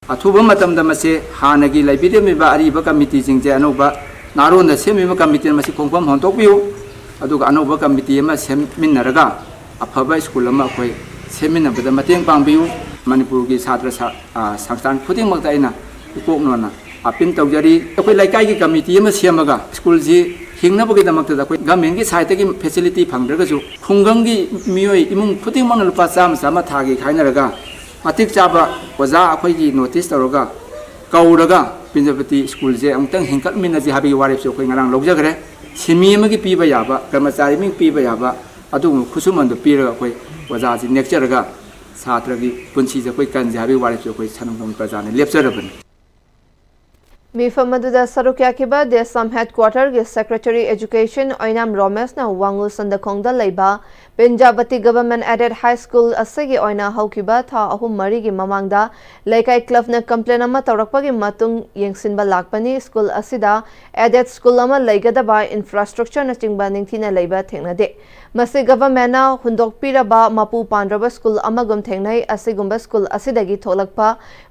ꯑꯊꯨꯕ ꯃꯇꯝꯗ ꯃꯁꯤ ꯍꯥꯟꯅꯒꯤ ꯂꯩꯕꯤꯔꯝꯃꯤꯕ ꯑꯔꯤꯕ ꯀꯃꯤꯇꯤꯁꯤꯡꯁꯦ ꯑꯅꯧꯕ ꯅꯥꯔꯣꯟꯗ ꯁꯦꯝꯃꯤꯕ ꯀꯃꯤꯇꯤꯅ ꯃꯁꯤ ꯈꯣꯡꯐꯝ ꯍꯣꯟꯗꯣꯛꯄꯤꯌꯨ꯫ ꯑꯗꯨꯒ ꯑꯅꯧꯕ ꯀꯃꯤꯇꯤ ꯑꯃ ꯁꯦꯝꯃꯤꯟꯅꯔꯒ ꯑꯐꯕ school ꯑꯃ ꯑꯩꯈꯣꯏ ꯁꯦꯝꯃꯤꯟꯅꯕꯗ ꯃꯇꯦꯡ ꯄꯥꯡꯕꯤꯌꯨ꯫ ꯃꯅꯤꯄꯨꯔꯒꯤ ꯁꯥꯇ꯭ꯔ ꯁ-, ꯑ, ꯁꯪꯁꯊꯥꯟ ꯈꯨꯗꯤꯡꯃꯛꯇ ꯑꯩꯅ ꯏꯀꯣꯛꯅꯣꯟꯅ appeal ꯇꯧꯖꯔꯤ꯫ ꯑꯩꯈꯣꯏ ꯂꯩꯀꯥꯏꯒꯤ ꯀꯃꯤꯇꯤ ꯑꯃ ꯁꯦꯝꯃꯒ schoolꯁꯤ ꯍꯤꯡꯅꯕꯒꯤꯗꯃꯛꯇꯗ ꯑꯩꯈꯣꯏ governmentꯀꯤ sideꯇꯒꯤ facility ꯐꯪꯗ꯭ꯔꯒꯁꯨ ꯈꯨꯡꯒꯪꯒꯤ ꯃꯤꯑꯣꯏ ꯏꯃꯨꯡ ꯈꯨꯗꯤꯡꯃꯛꯅ ꯂꯨꯄꯥ ꯆꯥꯝꯃ ꯆꯥꯝꯃ ꯊꯥꯒꯤ ꯈꯥꯏꯅꯔꯒ ꯃꯇꯤꯛ ꯆꯥꯕ ꯑꯣꯖꯥ ꯑꯩꯈꯣꯏꯒꯤ notice ꯇꯧꯔꯒ ꯀꯧꯔꯒ ꯄ꯭ꯔꯖꯥꯄꯇꯤ schoolꯁꯦ ꯑꯃꯨꯛꯇꯪ ꯍꯤꯡꯀꯠꯃꯤꯟꯅꯁꯤ ꯍꯥꯏꯕꯒꯤ ꯋꯥꯔꯦꯞꯁꯨ ꯑꯩꯈꯣꯏ ꯉꯔꯥꯡ ꯂꯧꯖꯈ꯭ꯔꯦ꯫ ꯁꯤꯟꯃꯤ ꯑꯃꯒꯤ ꯄꯤꯕ ꯌꯥꯕ, ꯀꯔꯃꯆꯥꯔꯤ ꯑꯃꯒꯤ ꯄꯤꯕ ꯌꯥꯕ ꯑꯗꯨꯒꯨꯝꯕ ꯈꯨꯠꯁꯨꯃꯟꯗꯨ ꯄꯤꯔꯒ ꯑꯩꯈꯣꯏ ꯑꯣꯖꯥꯁꯤ ꯅꯦꯛꯆꯔꯒ ꯁꯥꯇ꯭ꯔꯒꯤ ꯄꯨꯟꯁꯤꯁꯦ ꯑꯩꯈꯣꯏ ꯀꯟꯁꯦ ꯍꯥꯏꯕꯒꯤ ꯋꯥꯔꯦꯞꯁꯨ ꯑꯩꯈꯣꯏ ꯁꯅꯥꯃꯍꯤ ꯄ꯭ꯔꯖꯥꯅ ꯂꯦꯞꯆꯔꯕꯅꯤ꯫ ꯃꯤꯐꯝ ꯑꯗꯨꯗ ꯁꯔꯨꯛ ꯌꯥꯈꯤꯕ DESAM headquarterꯒꯤ Secretary Education ꯑꯣꯏꯅꯥꯝ ꯔꯣꯃꯦꯁꯅ ꯋꯥꯉꯨ ꯁꯟꯗꯈꯣꯡꯗ ꯂꯩꯕ ꯄ꯭ꯔꯖꯥꯄꯇꯤ Government Aided High School ꯑꯁꯤꯒꯤ ꯑꯣꯏꯅ ꯍꯧꯈꯤꯕ ꯊꯥ ꯑꯍꯨꯝ ꯃꯔꯤꯒꯤ ꯃꯃꯥꯡꯗ ꯂꯩꯀꯥꯏ clubꯅ complain ꯑꯃ ꯇꯧꯔꯛꯄꯒꯤ ꯃꯇꯨꯡ ꯌꯦꯡꯁꯤꯟꯕ ꯂꯥꯛꯄꯅꯤ꯫ School ꯑꯁꯤꯗ aided school ꯑꯃ ꯂꯩꯒꯗꯕ infrastructureꯅꯆꯤꯡꯕ ꯅꯤꯡꯊꯤꯅ ꯂꯩꯕ ꯊꯦꯡꯅꯗꯦ꯫ ꯃꯁꯤ governmentꯅ ꯍꯨꯟꯗꯣꯛꯄꯤꯔꯕ ꯃꯄꯨ ꯄꯥꯟꯗ꯭ꯔꯕ school ꯑꯃꯒꯨꯝ ꯊꯦꯡꯅꯩ꯫ ꯑꯁꯤꯒꯨꯝꯕ school ꯑꯁꯤꯗꯒꯤ ꯊꯣꯛꯂꯛꯄ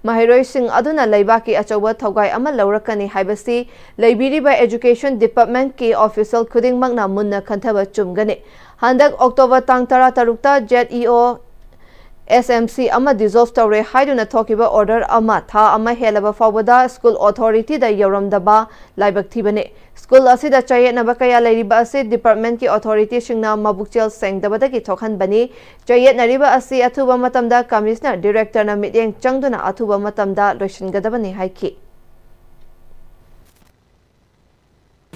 ꯃꯍꯩꯔꯣꯏꯁꯤꯡ ꯑꯗꯨꯅ ꯂꯩꯕꯥꯛꯀꯤ ꯑꯆꯧꯕ ꯊꯧꯒꯥꯏ ꯑꯃ ꯂꯧꯔꯛꯀꯅꯤ ꯍꯥꯏꯕꯁꯤ ꯂꯩꯕꯤꯔꯤꯕ education departmentꯀꯤ official ꯈꯨꯗꯤꯡꯃꯛꯅ ꯃꯨꯟꯅ ꯈꯟꯊꯕ ꯆꯨꯝꯒꯅꯤ꯫ ꯍꯟꯗꯛ October ꯇꯥꯡ ꯇꯔꯥꯇꯔꯨꯛꯇ ZEO ꯑꯦꯁ ꯑꯦꯝ ꯁꯤ ꯑꯃ dissolve ꯇꯧꯔꯦ ꯍꯥꯏꯗꯨꯅ ꯊꯣꯛꯈꯤꯕ order ꯑꯃ ꯊꯥ ꯑꯃ ꯍꯦꯜꯂꯕ ꯐꯥꯎꯕꯗ school authority ꯗ ꯌꯧꯔꯝꯗꯕ ꯂꯥꯏꯕꯛ ꯊꯤꯕꯅꯤ꯫ School ꯑꯁꯤꯗ ꯆꯌꯦꯠꯅꯕ ꯀꯌꯥ ꯂꯩꯔꯤꯕ ꯑꯁꯤ department ꯀꯤ authority ꯁꯤꯡꯅ ꯃꯕꯨꯛꯆꯦꯜ ꯁꯦꯡꯗꯕꯗꯒꯤ ꯊꯣꯛꯍꯟꯕꯅꯤ꯫ ꯆꯌꯦꯠꯅꯔꯤꯕ ꯑꯁꯤ ꯑꯊꯨꯕ ꯃꯇꯝꯗ Commissioner, Director ꯅ ꯃꯤꯠꯌꯦꯡ ꯆꯪꯗꯨꯅ ꯑꯊꯨꯕ ꯃꯇꯝꯗ ꯂꯣꯏꯁꯤꯟꯒꯗꯕꯅꯤ ꯍꯥꯏꯈꯤ꯫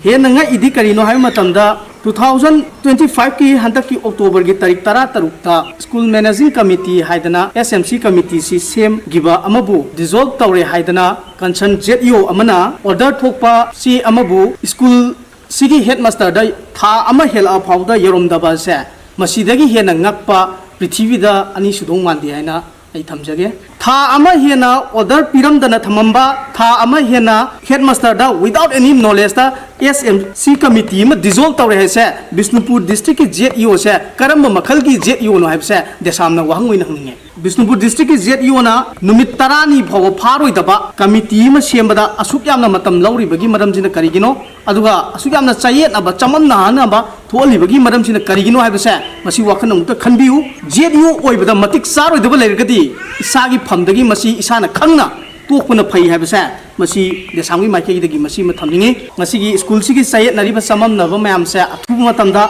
ꯍꯦꯟꯅ ꯉꯛꯏꯗꯤ ꯀꯔꯤꯅꯣ ꯍꯥꯏꯕ ꯃꯇꯝꯗ, two thousand twenty five ꯀꯤ ꯍꯟꯗꯛꯀꯤ October ꯒꯤ ꯇꯥꯔꯤꯛ ꯇꯔꯥ ꯇꯔꯨꯛꯇ school managing committee ꯍꯥꯏꯗꯅ S M C committee ꯁꯤ ꯁꯦꯝꯈꯤꯕ ꯑꯃꯕꯨ dissolve ꯇꯧꯔꯦ ꯍꯥꯏꯗꯅ concern Z E O ꯑꯃꯅ order ꯊꯣꯛꯄ ꯆꯦ ꯑꯃꯕꯨ school ꯁꯤꯒꯤ headmaster ꯗ ꯊꯥ ꯑꯃ ꯍꯦꯜꯂꯛꯑ ꯐꯥꯎꯗ ꯌꯧꯔꯝꯗꯕ ꯑꯁꯦ ꯃꯁꯤꯗꯒꯤ ꯍꯦꯟꯅ ꯉꯛꯄ ꯄ꯭ꯔꯤꯊꯤꯕꯤꯗ ꯑꯅꯤ ꯁꯨꯗꯧ ꯃꯥꯟꯗꯦ ꯍꯥꯏꯅ ꯑꯩ ꯊꯝꯖꯒꯦ꯫ ꯊꯥ ꯑꯃ ꯍꯦꯟꯅ order ꯄꯤꯔꯝꯗꯅ ꯊꯝꯃꯝꯕ, ꯊꯥ ꯑꯃ ꯍꯦꯟꯅ headmaster ꯗ without any knowledge ꯇ S M C committee ꯑꯃ dissolve ꯇꯧꯔꯦ ꯍꯥꯏꯁꯦ, ꯕꯤꯁꯅꯨꯄꯨꯔ district ꯀꯤ Z E O ꯁꯦ ꯀꯔꯝꯕ ꯃꯈꯜꯒꯤ Z E O ꯅꯣ ꯍꯥꯏꯕꯁꯦ ꯗꯦꯁꯥꯝꯅ ꯋꯥꯍꯪ ꯑꯣꯏꯅ ꯍꯪꯅꯤꯡꯉꯦ꯫ ꯕꯤꯁꯅꯨꯄꯨꯔ district ꯀꯤ Z E O ꯅ ꯅꯨꯃꯤꯠ ꯇꯔꯥꯅꯤ ꯐꯥꯎꯕ ꯐꯥꯔꯣꯏꯗꯕ committee ꯑꯃ ꯁꯦꯝꯕꯗ ꯑꯁꯨꯛ ꯌꯥꯝꯅ ꯃꯇꯝ ꯂꯧꯔꯤꯕꯒꯤ ꯃꯔꯝꯁꯤꯅ ꯀꯔꯤꯒꯤꯅꯣ? ꯑꯗꯨꯒ ꯑꯁꯨꯛ ꯌꯥꯝꯅ ꯆꯌꯦꯠꯅꯕ, ꯆꯃꯝꯅꯍꯟꯅꯕ ꯊꯣꯛꯍꯜꯂꯤꯕꯒꯤ ꯃꯔꯝꯁꯤꯅ ꯀꯔꯤꯒꯤꯅꯣ ꯍꯥꯏꯕꯁꯦ ꯃꯁꯤ ꯋꯥꯈꯜ ꯑꯃꯨꯛꯇ ꯈꯟꯕꯤꯌꯨ꯫ Z E O ꯑꯣꯏꯕꯗ ꯃꯇꯤꯛ ꯆꯥꯔꯣꯏꯗꯕ ꯂꯩꯔꯒꯗꯤ ꯏꯁꯥꯒꯤ ꯐꯝꯗꯒꯤ ꯃꯁꯤ ꯏꯁꯥꯅ ꯈꯪꯅ ꯇꯣꯛꯄꯅ ꯐꯩ ꯍꯥꯏꯕꯁꯦ ꯃꯁꯤ ꯗꯦꯁꯥꯝꯒꯤ ꯃꯥꯏꯀꯩꯗꯒꯤ ꯃꯁꯤ ꯑꯃ ꯊꯝꯅꯤꯡꯉꯤ꯫ ꯉꯁꯤꯒꯤ school ꯁꯤꯒꯤ ꯆꯌꯦꯠꯅꯔꯤꯕ ꯆꯃꯝꯅꯕ ꯃꯌꯥꯝꯁꯦ ꯑꯊꯨꯕ ꯃꯇꯝꯗ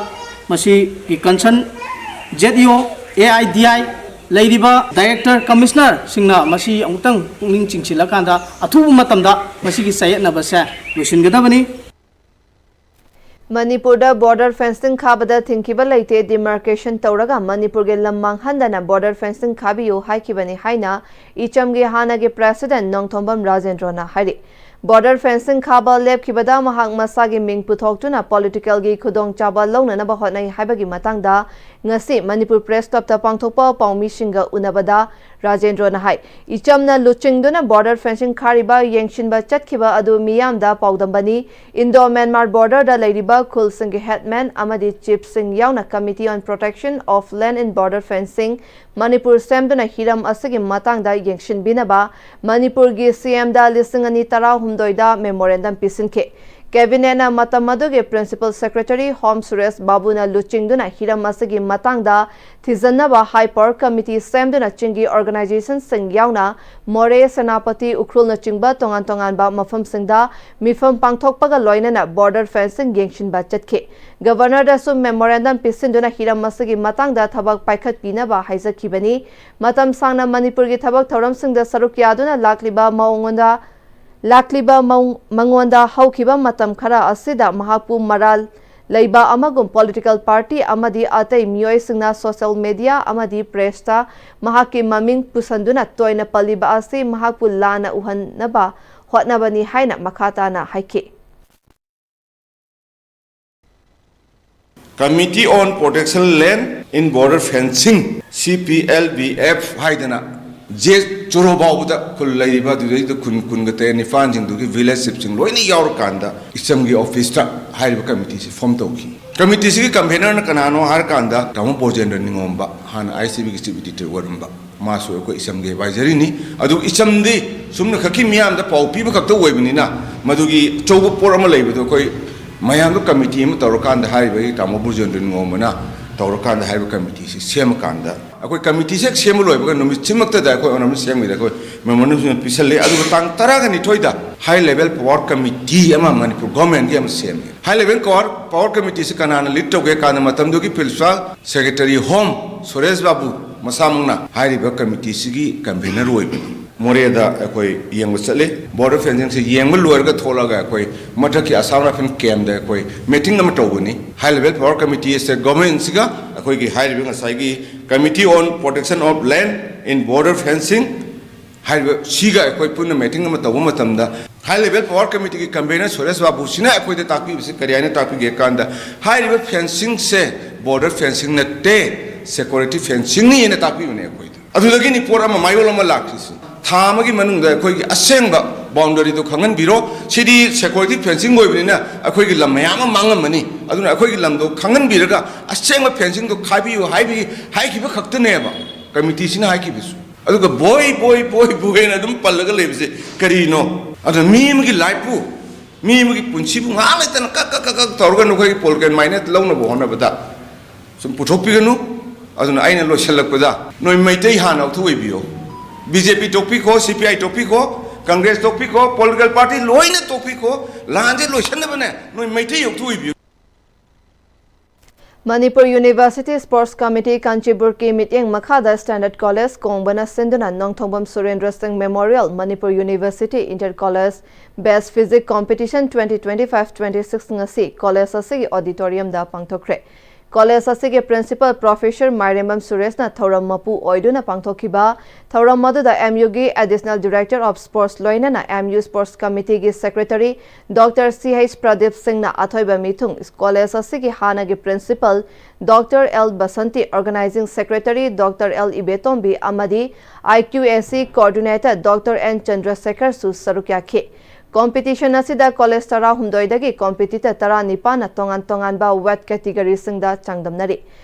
ꯃꯁꯤꯒꯤ concern Z E O, A I D I, ꯂꯩꯔꯤꯕ director, commissioner ꯁꯤꯡꯅ ꯃꯁꯤ ꯑꯃꯨꯛꯇꯪ ꯄꯨꯛꯅꯤꯡ ꯆꯤꯡꯁꯤꯜꯂꯀꯥꯟꯗ ꯑꯊꯨꯕ ꯃꯇꯝꯗ ꯃꯁꯤꯒꯤ ꯆꯌꯦꯠꯅꯕꯁꯦ ꯂꯣꯏꯁꯤꯟꯒꯗꯕꯅꯤ꯫ ꯃꯅꯤꯄꯨꯔꯗ border fencing ꯈꯥꯕꯗ ꯊꯤꯡꯈꯤꯕ ꯂꯩꯇꯦ, demarcation ꯇꯧꯔꯒ ꯃꯅꯤꯄꯨꯔꯒꯤ ꯂꯝ ꯃꯥꯡꯍꯟꯗꯅ border fencing ꯈꯥꯕꯤꯌꯨ ꯍꯥꯏꯈꯤꯕꯅꯤ ꯍꯥꯏꯅ ꯏꯆꯝꯒꯤ ꯍꯥꯟꯅꯒꯤ president ꯅꯣꯡꯊꯣꯝꯕꯝ ꯔꯥꯖꯦꯟꯗ꯭ꯔꯣꯅ ꯍꯥꯏꯔꯤ꯫ Border fencing ꯈꯥꯕ ꯂꯦꯞꯈꯤꯕꯗ ꯃꯍꯥꯛ ꯃꯁꯥꯒꯤ ꯃꯤꯡ ꯄꯨꯊꯣꯛꯇꯨꯅ political ꯒꯤ ꯈꯨꯗꯣꯡꯆꯥꯕ ꯂꯧꯅꯅꯕ ꯍꯣꯠꯅꯩ ꯍꯥꯏꯕꯒꯤ ꯃꯇꯥꯡꯗ ꯉꯁꯤ ꯃꯅꯤꯄꯨꯔ Press Club ꯇ ꯄꯥꯡꯊꯣꯛꯄ ꯄꯥꯎꯃꯤꯁꯤꯡꯒ ꯎꯅꯕꯗ ꯔꯥꯖꯦꯟꯗ꯭ꯔꯣꯅ ꯍꯥꯏ, ꯏꯆꯝꯅ ꯂꯨꯆꯤꯡꯗꯨꯅ border fencing ꯈꯥꯔꯤꯕ ꯌꯦꯡꯁꯤꯟꯕ ꯆꯠꯈꯤꯕ ꯑꯗꯨ ꯃꯤꯌꯥꯝꯗ ꯄꯥꯎꯗꯝꯕꯅꯤ꯫ Indo Myanmar border ꯗ ꯂꯩꯔꯤꯕ ꯈꯨꯜꯁꯤꯡꯒꯤ headman ꯑꯃꯗꯤ chief ꯁꯤꯡ ꯌꯥꯎꯅ Committee on Protection of Land in Border Fencing Manipur ꯁꯦꯝꯗꯨꯅ ꯍꯤꯔꯝ ꯑꯁꯤꯒꯤ ꯃꯇꯥꯡꯗ ꯌꯦꯡꯁꯤꯟꯕꯤꯅꯕ ꯃꯅꯤꯄꯨꯔꯒꯤ C M ꯗ ꯂꯤꯁꯤꯡ ꯑꯅꯤ ꯇꯔꯥꯍꯨꯝꯗꯣꯏꯗ memorandum ꯄꯤꯁꯤꯟꯈꯤ꯫ ꯀꯦꯕꯤꯅꯦꯠꯅ ꯃꯇꯝ ꯑꯗꯨꯒꯤ Principal Secretary Home ꯁꯨꯔꯦꯁ ꯕꯥꯕꯨꯅ ꯂꯨꯆꯤꯡꯗꯨꯅ ꯍꯤꯔꯝ ꯑꯁꯤꯒꯤ ꯃꯇꯥꯡꯗ ꯊꯤꯖꯤꯟꯅꯕ High Power Committee ꯁꯦꯝꯗꯨꯅ ꯆꯤꯡꯒꯤ organizationꯁꯤꯡ ꯌꯥꯎꯅ ꯃꯣꯔꯦ, ꯁꯦꯅꯥꯄꯇꯤ, ꯎꯈ꯭ꯔꯨꯜꯅꯆꯤꯡꯕ ꯇꯣꯉꯥꯟ ꯇꯣꯉꯥꯟꯕ ꯃꯐꯝꯁꯤꯡꯗ ꯃꯤꯐꯝ ꯄꯥꯡꯊꯣꯛꯄꯒ ꯂꯣꯏꯅꯅ border fencing ꯌꯦꯡꯁꯤꯟꯕ ꯆꯠꯈꯤ꯫ Governorꯗꯁꯨ memorandum ꯄꯤꯁꯤꯟꯗꯨꯅ ꯍꯤꯔꯝ ꯑꯁꯤꯒꯤ ꯃꯇꯥꯡꯗ ꯊꯕꯛ ꯄꯥꯏꯈꯠꯄꯤꯅꯕ ꯍꯥꯏꯖꯈꯤꯕꯅꯤ꯫ ꯃꯇꯝ ꯁꯥꯡꯅ ꯃꯅꯤꯄꯨꯔꯒꯤ ꯊꯕꯛ ꯊꯧꯔꯝꯁꯤꯡꯗ ꯁꯔꯨꯛ ꯌꯥꯗꯨꯅ ꯂꯥꯛꯂꯤꯕ ꯃꯉꯣꯟꯗ ꯂꯥꯛꯂꯤꯕ ꯃꯉꯣꯟꯗ ꯍꯧꯈꯤꯕ ꯃꯇꯝ ꯈꯔ ꯑꯁꯤꯗ ꯃꯍꯥꯛꯄꯨ ꯃꯔꯥꯜ ꯂꯩꯕ ꯑꯃꯒꯨꯝ political party ꯑꯃꯗꯤ ꯑꯇꯩ ꯃꯤꯑꯣꯏꯁꯤꯡꯅ social media ꯑꯃꯗꯤ pressꯇ ꯃꯍꯥꯛꯀꯤ ꯃꯃꯤꯡ ꯄꯨꯁꯟꯗꯨꯅ ꯇꯣꯏꯅ ꯄꯜꯂꯤꯕ ꯑꯁꯤ ꯃꯍꯥꯛꯄꯨ ꯂꯥꯟꯅ ꯎꯍꯟꯅꯕ ꯍꯣꯠꯅꯕꯅꯤ ꯍꯥꯏꯅ ꯃꯈꯥ ꯇꯥꯅ ꯍꯥꯏꯈꯤ꯫ Committee on Protection Land in Border Fencing, C P L B F ꯍꯥꯏꯗꯅ ꯖꯦ ꯆꯣꯔꯣ ꯐꯥꯎꯕꯗ ꯈꯨꯜ ꯂꯩꯔꯤꯕ ꯑꯗꯨꯗꯩꯗ ꯈꯨꯟ ꯀꯨꯟꯒ ꯇꯔꯦꯠ ꯅꯤꯄꯥꯟꯁꯤꯡꯗꯨꯒꯤ village chiefꯁꯤꯡ ꯂꯣꯏꯅ ꯌꯥꯎꯔꯀꯥꯟꯗ ꯏꯆꯝꯒꯤ officeꯇ ꯍꯥꯏꯔꯤꯕ committeeꯁꯤ form ꯇꯧꯈꯤ꯫ Committeeꯁꯤꯒꯤ convenerꯅ ꯀꯅꯥꯅꯣ ꯍꯥꯏꯔꯀꯥꯟꯗ ꯇꯥꯃꯣ ꯕ꯭ꯔꯣꯖꯦꯟꯗ꯭ꯔ ꯅꯤꯉꯣꯝꯕ, ꯍꯥꯟꯅ ISTVꯒꯤ chief editor ꯑꯣꯏꯔꯝꯕ, ꯃꯥꯁꯨ ꯑꯩꯈꯣꯏ ꯏꯆꯝꯒꯤ advisorꯅꯤ꯫ ꯑꯗꯨ ꯏꯆꯝꯗꯤ ꯁꯨꯝꯅ ꯈꯛꯀꯤ ꯃꯤꯌꯥꯝꯗ ꯄꯥꯎ ꯄꯤꯕ ꯈꯛꯇ ꯑꯣꯏꯕꯅꯤꯅ ꯃꯗꯨꯒꯤ ꯑꯆꯧꯕ ꯄꯣꯠ ꯑꯃ ꯂꯩꯕꯗꯣ ꯑꯩꯈꯣꯏ ꯃꯌꯥꯝꯗꯣ committee ꯑꯃ ꯇꯧꯔꯀꯥꯟꯗ ꯍꯥꯏꯔꯤꯕ ꯑꯩꯒꯤ ꯇꯥꯃꯣ ꯕ꯭ꯔꯣꯖꯦꯟꯗ꯭ꯔ ꯅꯤꯉꯣꯝꯕꯅ ꯇꯧꯔꯀꯥꯟꯗ ꯍꯥꯏꯔꯤꯕ committeeꯁꯤ ꯁꯦꯝꯃꯀꯥꯟꯗ ꯑꯩꯈꯣꯏ committeeꯁꯦ ꯍꯦꯛ ꯁꯦꯝꯕ ꯂꯣꯏꯕꯒ ꯅꯨꯃꯤꯠꯁꯤꯃꯛꯇꯗ ꯑꯩꯈꯣꯏ honourable CMꯒꯤꯗ ꯑꯩꯈꯣꯏ memorandumꯁꯤꯃ ꯄꯤꯁꯜꯂꯦ꯫ ꯑꯗꯨꯒ ꯇꯥꯡ ꯇꯔꯥꯒ ꯅꯤꯊꯣꯏꯗ High Level Power Committee ꯑꯃ ꯃꯅꯤꯄꯨꯔ governmentꯀꯤ ꯑꯃ ꯁꯦꯝꯃꯦ꯫ High Level Power, Power Committeeꯁꯤ ꯀꯅꯥꯅ lead ꯇꯧꯒꯦ ꯀꯥꯟꯗ ꯃꯇꯝꯗꯨꯒꯤ Principal Secretary Home ꯁꯨꯔꯦꯁ ꯕꯥꯕꯨ ꯃꯁꯥꯃꯛꯅ ꯍꯥꯏꯔꯤꯕ committeeꯁꯤꯒꯤ convener ꯑꯣꯏꯕꯅꯤ꯫ ꯃꯣꯔꯦꯗ ꯑꯩꯈꯣꯏ ꯌꯦꯡꯕ ꯆꯠꯂꯤ꯫ Border fencingꯁꯦ ꯌꯦꯡꯕ ꯂꯣꯏꯔꯒ ꯊꯣꯛꯂꯒ ꯑꯩꯈꯣꯏ ꯃꯊꯛꯀꯤ Assam Rifle campꯗ ꯑꯩꯈꯣꯏ meeting ꯑꯃ ꯇꯧꯕꯅꯤ꯫ High Level Power Committee ꯑꯁꯦ governmentꯁꯤꯒ ꯑꯩꯈꯣꯏꯒꯤ ꯍꯥꯏꯔꯤꯕ ꯉꯁꯥꯏꯒꯤ Committee on Protection of Land in Border Fencing ꯍꯥꯏꯔꯤꯕ ꯁꯤꯒ ꯑꯩꯈꯣꯏ ꯄꯨꯟꯅ meeting ꯑꯃ ꯇꯧꯕ ꯃꯇꯝꯗ High Level Power Committeeꯒꯤ convener Suresh ꯕꯥꯕꯨꯁꯤꯅ ꯑꯩꯈꯣꯏꯗ ꯇꯥꯛꯄꯤꯕꯁꯤ ꯀꯔꯤ ꯍꯥꯏꯅ ꯇꯥꯛꯄꯤꯒꯦ ꯀꯥꯟꯗ ꯍꯥꯏꯔꯤꯕ fencingꯁꯦ border fencing ꯅꯠꯇꯦ, security fencingꯅꯤ ꯍꯥꯏꯅ ꯇꯥꯛꯄꯤꯕꯅꯦ ꯑꯩꯈꯣꯏꯗ꯫ ꯑꯗꯨꯗꯒꯤꯅꯤ ꯄꯣꯠ ꯑꯃ ꯃꯌꯣꯜ ꯑꯃ ꯂꯥꯛꯈꯤꯁꯤ꯫ ꯊꯥ ꯑꯃꯒꯤ ꯃꯅꯨꯡꯗ ꯑꯩꯈꯣꯏꯒꯤ ꯑꯁꯦꯡꯕ boundaryꯗꯨ ꯈꯪꯍꯟꯕꯤꯔꯣ꯫ ꯁꯤꯗꯤ security fencing ꯑꯣꯏꯕꯅꯤꯅ ꯑꯩꯈꯣꯏꯒꯤ ꯂꯝ ꯃꯌꯥꯝ ꯑꯃ ꯃꯥꯡꯉꯝꯃꯅꯤ꯫ ꯑꯗꯨꯅ ꯑꯩꯈꯣꯏꯒꯤ ꯂꯝꯗꯣ ꯈꯪꯍꯟꯕꯤꯔꯒ ꯑꯁꯦꯡꯕ fencingꯗꯣ ꯈꯥꯏꯕꯤꯌꯨ ꯍꯥꯏꯕꯒꯤ ꯍꯥꯏꯈꯤꯕ ꯈꯛꯇꯅꯦꯕ committeeꯁꯤꯅ ꯍꯥꯏꯈꯤꯕꯁꯨ꯫ ꯑꯗꯨꯒ ꯕꯣꯏ ꯕꯣꯏ ꯕꯣꯏ ꯕꯣꯏꯅ ꯑꯗꯨꯝ ꯄꯜꯂꯒ ꯂꯩꯕꯁꯦ ꯀꯔꯤꯅꯣ? ꯑꯗꯨꯅ ꯃꯤ ꯑꯃꯒꯤ lifeꯄꯨ ꯃꯤ ꯑꯃꯒꯤ ꯄꯨꯟꯁꯤꯕꯨ ꯉꯥꯏꯍꯥꯛ ꯂꯩꯇꯅ ꯀꯛ ꯀꯛ ꯀꯛ ꯀꯛ ꯇꯧꯔꯒ ꯅꯈꯣꯏꯒꯤ ꯄꯣꯂꯤꯇꯤꯀꯦꯜ ꯃꯥꯏꯅꯦꯠ ꯂꯧꯅꯕ ꯍꯣꯠꯅꯕꯗ ꯁꯨꯝ ꯄꯨꯊꯣꯛꯄꯤꯒꯅꯨ꯫ ꯑꯗꯨꯅ ꯑꯩꯅ ꯂꯣꯏꯁꯤꯜꯂꯛꯄꯗ ꯅꯣꯏ ꯃꯩꯇꯩ ꯍꯥꯟꯅ ꯂꯧꯊꯣꯛ ꯑꯣꯏꯕꯤꯌꯣ꯫ ꯕꯤ ꯖꯦ ꯄꯤ ꯇꯣꯛꯄꯤꯈꯣ, ꯁꯤ ꯄꯤ ꯑꯥꯏ ꯇꯣꯛꯄꯤꯈꯣ, ꯀꯪꯒ꯭ꯔꯦꯁ ꯇꯣꯛꯄꯤꯈꯣ, ꯄꯣꯂꯤꯇꯤꯀꯦꯜ ꯄꯥꯔꯇꯤ ꯂꯣꯏꯅ ꯇꯣꯛꯄꯤꯈꯣ꯫ ꯂꯥꯟꯁꯦ ꯂꯣꯏꯁꯤꯟꯅꯕꯅꯦ ꯅꯣꯏ ꯃꯩꯇꯩ ꯂꯧꯊꯣꯛ ꯑꯣꯏꯕꯤꯌꯣ꯫ ꯃꯅꯤꯄꯨꯔ ꯌꯨꯅꯤꯚꯔꯁꯤꯇꯤ ꯁ꯭ꯄꯣꯔꯠꯁ ꯀꯃꯤꯇꯤ ꯀꯥꯟꯆꯤꯄꯨꯔꯒꯤ ꯃꯤꯠꯌꯦꯡ ꯃꯈꯥꯗ ꯁ꯭ꯇꯦꯟꯗꯔꯗ ꯀꯣꯂꯦꯖ ꯀꯣꯡꯕꯅ ꯁꯤꯟꯗꯨꯅ Nongthombam Surendra Singh memorial Manipur university inter college best physique competition twenty twenty five twenty six ꯉꯁꯤ ꯀꯣꯂꯦꯖ ꯑꯁꯤꯒꯤ ꯑꯣꯗꯤꯇꯣꯔꯤꯌꯝꯗ ꯄꯥꯡꯊꯣꯛꯈ꯭ꯔꯦ꯫ ꯀꯣꯂꯦꯖ ꯑꯁꯤꯒꯤ ꯄ꯭ꯔꯤꯟꯁꯤꯄꯜ ꯄ꯭ꯔꯣꯐꯦꯁꯔ ꯃꯥꯏꯔꯦꯝꯕꯝ ꯁꯨꯔꯦꯁꯅ ꯊꯧꯔꯝ ꯃꯄꯨ ꯑꯣꯏꯗꯨꯅ ꯄꯥꯡꯊꯣꯛꯈꯤꯕ ꯊꯧꯔꯝ ꯑꯗꯨꯗ ꯑꯦꯝ ꯌꯨꯒꯤ ꯑꯦꯗꯤꯁꯅꯦꯜ ꯗꯤꯔꯦꯛꯇꯔ ꯑꯣꯐ ꯁ꯭ꯄꯣꯔꯠꯁ ꯂꯣꯏꯅꯅ ꯑꯦꯝ ꯌꯨ ꯁ꯭ꯄꯣꯔꯠꯁ ꯀꯃꯤꯇꯤꯒꯤ secretary doctor C H Pradip ꯁꯤꯡꯅ ꯑꯊꯣꯏꯕ ꯃꯤꯊꯨꯡ, ꯀꯣꯂꯦꯖ ꯑꯁꯤꯒꯤ ꯍꯥꯟꯅꯒꯤ principal doctor L Basanti, organizing secretary doctor L Ibetombi ꯑꯃꯗꯤ ꯑꯥꯏ ꯀ꯭ꯌꯨ ꯑꯦ ꯁꯤ ꯀꯣꯑꯣꯔꯗꯤꯅꯦꯇꯔ ꯗꯣꯛꯇꯔ ꯑꯦꯟ ꯆꯟꯗ꯭ꯔꯁꯦꯈꯔꯁꯨ ꯁꯔꯨꯛ ꯌꯥꯈꯤ꯫ ꯀꯣꯝꯄꯤꯇꯤꯁꯟ ꯑꯁꯤꯗ ꯀꯣꯂꯦꯖ ꯇꯔꯥꯍꯨꯝꯗꯣꯏꯗꯒꯤ ꯀꯣꯝꯄꯤꯇꯤꯇꯔ ꯇꯔꯥꯅꯤꯄꯥꯟꯅ ꯇꯣꯉꯥꯟ ꯇꯣꯉꯥꯟꯕ ꯋꯦꯠ ꯀꯦꯇꯤꯒꯣꯔꯤꯁꯤꯡꯗ ꯆꯥꯡꯗꯝꯅꯔꯤ꯫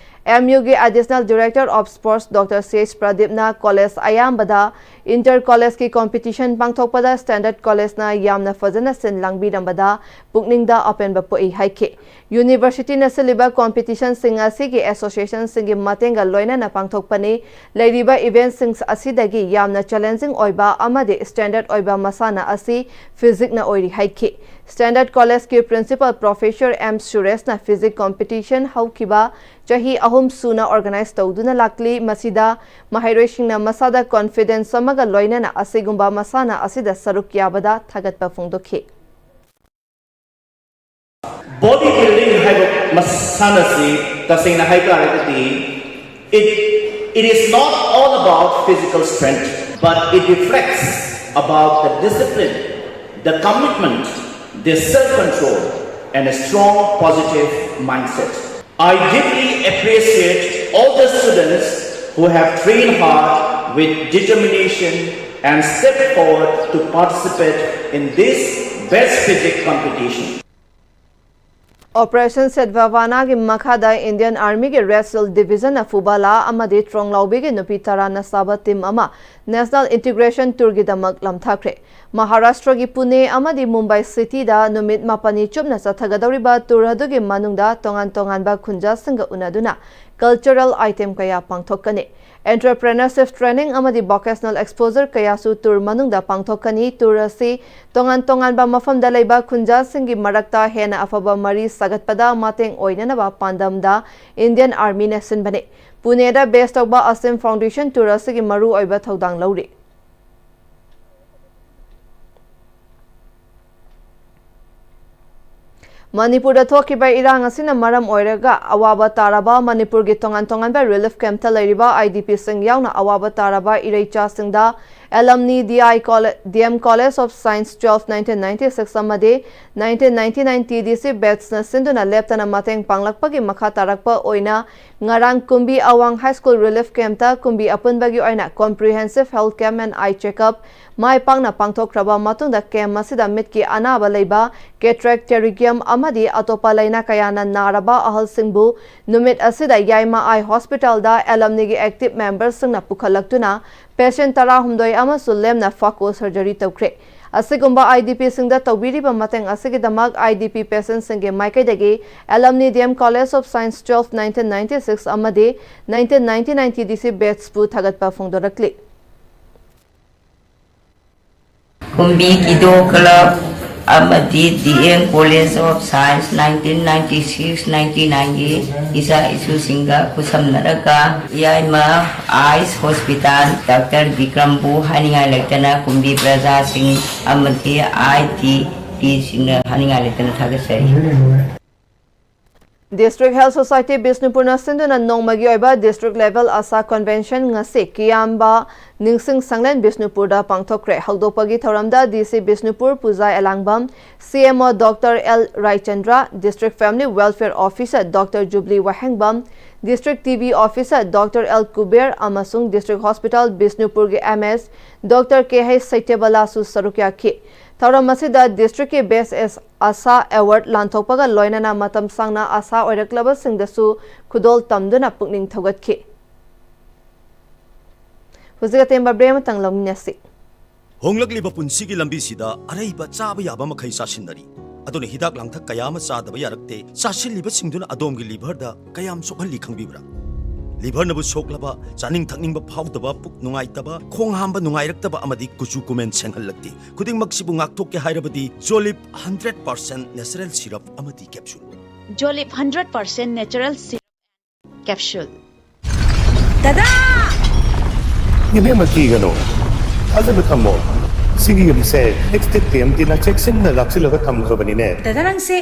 ꯑꯦꯝ ꯌꯨꯒꯤ additional director of sports doctor C H ꯄ꯭ꯔꯗꯤꯞꯅ college ꯑꯌꯥꯝꯕꯗ ꯏꯟꯇꯔ ꯀꯣꯂꯦꯖꯀꯤ ꯀꯣꯝꯄꯤꯇꯤꯁꯟ ꯄꯥꯡꯊꯣꯛꯄꯗ ꯁ꯭ꯇꯦꯟꯗꯔꯗ ꯀꯣꯂꯦꯖꯅ ꯌꯥꯝꯅ ꯐꯖꯅ ꯁꯤꯟ ꯂꯥꯡꯕꯤꯔꯝꯕꯗ ꯄꯨꯛꯅꯤꯡꯗ ꯑꯄꯦꯟꯕ ꯄꯣꯛꯏ ꯍꯥꯏꯈꯤ꯫ ꯌꯨꯅꯤꯚꯔꯁꯤꯇꯤꯅ ꯁꯤꯜꯂꯤꯕ ꯀꯣꯝꯄꯤꯇꯤꯁꯟꯁꯤꯡ ꯑꯁꯤꯒꯤ ꯑꯦꯁꯣꯁꯤꯌꯦꯁꯟꯁꯤꯡꯒꯤ ꯃꯇꯦꯡꯒ ꯂꯣꯏꯅꯅ ꯄꯥꯡꯊꯣꯛꯄꯅꯤ꯫ ꯂꯩꯔꯤꯕ ꯏꯚꯦꯟꯠꯁꯤꯡ ꯑꯁꯤꯗꯒꯤ ꯌꯥꯝꯅ ꯆꯦꯂꯦꯟꯖꯤꯡ ꯑꯣꯏꯕ ꯑꯃꯗꯤ ꯁ꯭ꯇꯦꯟꯗꯔꯗ ꯑꯣꯏꯕ ꯃꯁꯥꯟꯅ ꯑꯁꯤ ꯐꯤꯖꯤꯛꯅ ꯑꯣꯏꯔꯤ ꯍꯥꯏꯈꯤ꯫ ꯁ꯭ꯇꯦꯟꯗꯔꯗ ꯀꯣꯂꯦꯖꯀꯤ ꯄ꯭ꯔꯤꯟꯁꯤꯄꯜ ꯄ꯭ꯔꯣꯐꯦꯁꯔ ꯑꯦꯝ ꯁꯨꯔꯦꯁꯅ ꯐꯤꯖꯤꯛ ꯀꯣꯝꯄꯤꯇꯤꯁꯟ ꯍꯧꯈꯤꯕ ꯆꯍꯤ ꯑꯍꯨꯝ ꯁꯨꯅ ꯑꯣꯔꯒꯅꯥꯏꯖ ꯇꯧꯗꯨꯅ ꯂꯥꯛꯂꯤ꯫ ꯃꯁꯤꯗ ꯃꯍꯩꯔꯣꯏꯁꯤꯡꯅ ꯃꯁꯥꯗ ꯀꯣꯟꯐꯤꯗꯦꯟꯁ ꯑꯃꯒ ꯂꯣꯏꯅꯅ ꯑꯁꯤꯒꯨꯝꯕ ꯃꯁꯥꯟꯅ ꯑꯁꯤꯗ ꯁꯔꯨꯛ ꯌꯥꯕꯗ ꯊꯥꯒꯠꯄ ꯐꯣꯡꯗꯣꯛꯈꯤ꯫ ꯕꯣꯗꯤ ꯕꯤꯜꯗꯤꯡ ꯍꯥꯏꯕ ꯃꯁꯥꯟꯅꯁꯤ ꯇꯁꯦꯡꯅ ꯍꯥꯏ ꯇꯥꯔꯒꯗꯤ it, it is not all about physical strength, but it reflects about the discipline, the commitment, the self-control, and a strong positive mindset. I deeply appreciate all the students who have trained hard with determination and stepped forward to participate in this best physique competition. Operation Sadbhavanaꯒꯤ ꯃꯈꯥꯗ Indian Armyꯒꯤ Red Shield Divisionꯅ ꯐꯨꯕ ꯂꯥ ꯑꯃꯗꯤ ꯇ꯭ꯔꯣꯡꯂꯥꯎꯕꯤꯒꯤ ꯅꯨꯄꯤ ꯇꯔꯥꯅ ꯁꯥꯕ team ꯑꯃ National Integration Tourꯒꯤꯗꯃꯛ ꯂꯝꯊꯥꯈ꯭ꯔꯦ꯫ ꯃꯍꯥꯔꯥꯁꯇ꯭ꯔꯒꯤ ꯄꯨꯅꯦ ꯑꯃꯗꯤ ꯃꯨꯝꯕꯥꯏ cityꯗ ꯅꯨꯃꯤꯠ ꯃꯥꯄꯟꯅꯤ ꯆꯨꯞꯅ ꯆꯠꯊꯒꯗꯧꯔꯤꯕ tour ꯑꯗꯨꯒꯤ ꯃꯅꯨꯡꯗ ꯇꯣꯉꯥꯟ ꯇꯣꯉꯥꯟꯕ ꯈꯨꯟꯖꯥꯁꯤꯡꯒ ꯎꯅꯗꯨꯅ cultural item ꯀꯌꯥ ꯄꯥꯡꯊꯣꯛꯀꯅꯤ꯫ Entrepreneurship training ꯑꯃꯗꯤ vocational exposure ꯀꯌꯥꯁꯨ tour ꯃꯅꯨꯡꯗ ꯄꯥꯡꯊꯣꯛꯀꯅꯤ꯫ Tour ꯑꯁꯤ ꯇꯣꯉꯥꯟ ꯇꯣꯉꯥꯟꯕ ꯃꯐꯝꯗ ꯂꯩꯕ ꯈꯨꯟꯖꯥꯁꯤꯡꯒꯤ ꯃꯔꯛꯇ ꯍꯦꯟꯅ ꯑꯐꯕ ꯃꯔꯤ ꯁꯥꯒꯠꯄꯗ ꯃꯇꯦꯡ ꯑꯣꯏꯅꯅꯕ ꯄꯥꯟꯗꯝꯗ Indian Armyꯅ ꯁꯤꯟꯕꯅꯤ꯫ ꯄꯨꯅꯦꯗ base ꯇꯧꯕ Assam Foundation tour ꯑꯁꯤꯒꯤ ꯃꯔꯨꯑꯣꯏꯕ ꯊꯧꯗꯥꯡ ꯂꯧꯔꯤ꯫ ꯃꯅꯤꯄꯨꯔꯗ ꯊꯣꯛꯈꯤꯕ ꯏꯔꯥꯡ ꯑꯁꯤꯅ ꯃꯔꯝ ꯑꯣꯏꯔꯒ ꯑꯋꯥꯕ ꯇꯥꯔꯕ ꯃꯅꯤꯄꯨꯔꯒꯤ ꯇꯣꯉꯥꯟ ꯇꯣꯉꯥꯟꯕ relief campꯇ ꯂꯩꯔꯤꯕ IDPꯁꯤꯡ ꯌꯥꯎꯅ ꯑꯋꯥꯕ ꯇꯥꯔꯕ ꯏꯔꯩꯆꯥꯁꯤꯡꯗ Alumni D I Colle-, D M College of Science twelve nineteen ninety six ꯑꯃꯗꯤ nineteen ninety nine TDC batchꯅ ꯁꯤꯟꯗꯨꯅ ꯂꯦꯞꯇꯅ ꯃꯇꯦꯡ ꯄꯥꯡꯂꯛꯄꯒꯤ ꯃꯈꯥ ꯇꯥꯔꯛꯄ ꯑꯣꯏꯅ ꯉꯔꯥꯡ ꯀꯨꯝꯕꯤ ꯑꯋꯥꯡ High School relief campꯇ ꯀꯨꯝꯕꯤ ꯑꯄꯨꯟꯕꯒꯤ ꯑꯣꯏꯅ comprehensive health camp and eye checkup ꯃꯥꯏ ꯄꯥꯛꯅ ꯄꯥꯡꯊꯣꯛꯈ꯭ꯔꯕ ꯃꯇꯨꯡꯗ camp ꯑꯁꯤꯗ ꯃꯤꯠꯀꯤ ꯑꯅꯥꯕ ꯂꯩꯕ, cataract, pterygium ꯑꯃꯗꯤ ꯑꯇꯣꯞꯄ ꯂꯥꯏꯅꯥ ꯀꯌꯥꯅ ꯅꯥꯔꯕ ꯑꯍꯜꯁꯤꯡꯕꯨ ꯅꯨꯃꯤꯠ ꯑꯁꯤꯗ ꯌꯥꯏꯃ Eye Hospitalꯗ Alumniꯒꯤ active memberꯁꯤꯡꯅ ꯄꯨꯈꯠꯂꯛꯇꯨꯅ patient ꯇꯔꯥꯍꯨꯝꯗꯣꯏ ꯑꯃꯁꯨ ꯂꯦꯝꯅ phaco surgery ꯇꯧꯈ꯭ꯔꯦ꯫ ꯑꯁꯤꯒꯨꯝꯕ IDPꯁꯤꯡꯗ ꯇꯧꯕꯤꯔꯤꯕ ꯃꯇꯦꯡ ꯑꯁꯤꯒꯤꯗꯃꯛ IDP patientꯁꯤꯡꯒꯤ ꯃꯥꯏꯀꯩꯗꯒꯤ Alumni D M College of Science twelve nineteen ninety six ꯑꯃꯗꯤ nineteen ninety nine TDC batchꯄꯨ ꯊꯥꯒꯠꯄ ꯐꯣꯡꯗꯣꯔꯛꯂꯤ꯫ ꯀꯨꯝꯕꯤ ꯀꯤꯗꯣ club ꯑꯃꯗꯤ D M College of Science nineteen ninety six ninety nineꯒꯤ ꯏꯆꯥ ꯏꯁꯨꯁꯤꯡꯒ ꯈꯨꯠꯁꯝꯅꯔꯒ ꯌꯥꯏꯃ Eyes Hospital Doctor ꯕꯤꯀ꯭ꯔꯝꯕꯨ ꯍꯥꯏꯅꯤꯡꯉꯥꯏ ꯂꯩꯇꯅ ꯀꯨꯝꯕꯤ ꯄ꯭ꯔꯖꯥꯁꯤꯡ ꯑꯃꯗꯤ IDPꯁꯤꯡꯅ ꯍꯥꯏꯅꯤꯡꯉꯥꯏ ꯂꯩꯇꯅ ꯊꯥꯒꯠꯆꯔꯤ꯫ District Health Society ꯕꯤꯁꯅꯨꯄꯨꯔꯅ ꯁꯤꯟꯗꯨꯅ ꯅꯣꯡꯃꯒꯤ ꯑꯣꯏꯕ district level ASHA convention ꯉꯁꯤ ꯀꯤꯌꯥꯝꯕ ꯅꯤꯡꯁꯤꯡ ꯁꯪꯂꯦꯟ ꯕꯤꯁꯅꯨꯄꯨꯔꯗ ꯄꯥꯡꯊꯣꯛꯈ꯭ꯔꯦ꯫ ꯍꯧꯗꯣꯛꯄꯒꯤ ꯊꯧꯔꯝꯗ DC Bishnupur Puja Elangbam, CMO Doctor L Raichandra, District Family Welfare Officer Doctor Jubli Wahengbam, District TB Officer Doctor L Kuber ꯑꯃꯁꯨꯡ District Hospital ꯕꯤꯁꯅꯨꯄꯨꯔꯒꯤ MS Doctor ꯀꯦ ꯍꯩꯆ ꯁꯩꯇꯦꯕꯂꯥꯁꯨ ꯁꯔꯨꯛ ꯌꯥꯈꯤ꯫ ꯊꯧꯔꯝ ꯑꯁꯤꯗ district ꯀꯤ Best ASHA Award ꯂꯥꯟꯊꯣꯛꯄꯒ ꯂꯣꯏꯅꯅ ꯃꯇꯝ ꯁꯥꯡꯅ ꯑꯁꯥ ꯑꯣꯏꯔꯛꯂꯕꯁꯤꯡꯗꯁꯨ ꯈꯨꯗꯣꯜ ꯇꯝꯗꯨꯅ ꯄꯨꯛꯅꯤꯡ ꯊꯧꯒꯠꯈꯤ꯫ ꯍꯧꯖꯤꯛ ꯑꯇꯦꯟꯕ break ꯑꯃꯇꯪ ꯂꯧꯃꯤꯟꯅꯁꯤ꯫ ꯍꯣꯡꯂꯛꯂꯤꯕ ꯄꯨꯟꯁꯤꯒꯤ ꯂꯝꯕꯤꯁꯤꯗ ꯑꯔꯩꯕ ꯆꯥꯕ ꯌꯥꯕ ꯃꯈꯩ ꯆꯥꯁꯤꯟꯅꯔꯤ꯫ ꯑꯗꯨꯅ ꯍꯤꯗꯥꯛ ꯂꯥꯡꯊꯛ ꯀꯌꯥ ꯑꯃ ꯆꯥꯗꯕ ꯌꯥꯔꯛꯇꯦ꯫ ꯆꯥꯁꯤꯜꯂꯤꯕꯁꯤꯡꯗꯨꯅ ꯑꯗꯣꯝꯒꯤ liver ꯗ ꯀꯌꯥꯝ ꯁꯣꯛꯍꯜꯂꯤ ꯈꯪꯕꯤꯕ꯭ꯔꯥ? Liver ꯅꯕꯨ ꯁꯣꯛꯂꯕ, ꯆꯥꯅꯤꯡ ꯊꯛꯅꯤꯡꯕ ꯐꯥꯎꯗꯕ, ꯄꯨꯛ ꯅꯨꯡꯉꯥꯏꯇꯕ, ꯈꯣꯡ ꯍꯥꯝꯕ ꯅꯨꯡꯉꯥꯏꯔꯛꯇꯕ ꯑꯃꯗꯤ ꯀꯨꯆꯨ ꯀꯨꯃꯦꯟ ꯁꯦꯡꯍꯜꯂꯛꯇꯦ꯫ ꯈꯨꯗꯤꯡꯃꯛꯁꯤꯕꯨ ꯉꯥꯛꯊꯣꯛꯀꯦ ꯍꯥꯏꯔꯕꯗꯤ Jolib hundred percent natural syrup ꯑꯃꯗꯤ capsule꯫ Jolib hundred percent natural syrup capsule꯫ ꯗꯗꯥ! ꯏꯕꯦꯝꯃ, ꯀꯤꯒꯅꯨ꯫ ꯊꯥꯖꯕ ꯊꯝꯃꯣ꯫ ꯁꯤꯒꯤ ꯌꯨꯝꯁꯦ Extech TMT ꯅ ꯆꯦꯛꯁꯤꯟꯅ ꯂꯥꯛꯁꯤꯜꯂꯒ ꯊꯝꯈ꯭ꯔꯕꯅꯤꯅꯦ꯫ ꯗꯗꯥ, ꯅꯪꯁꯦ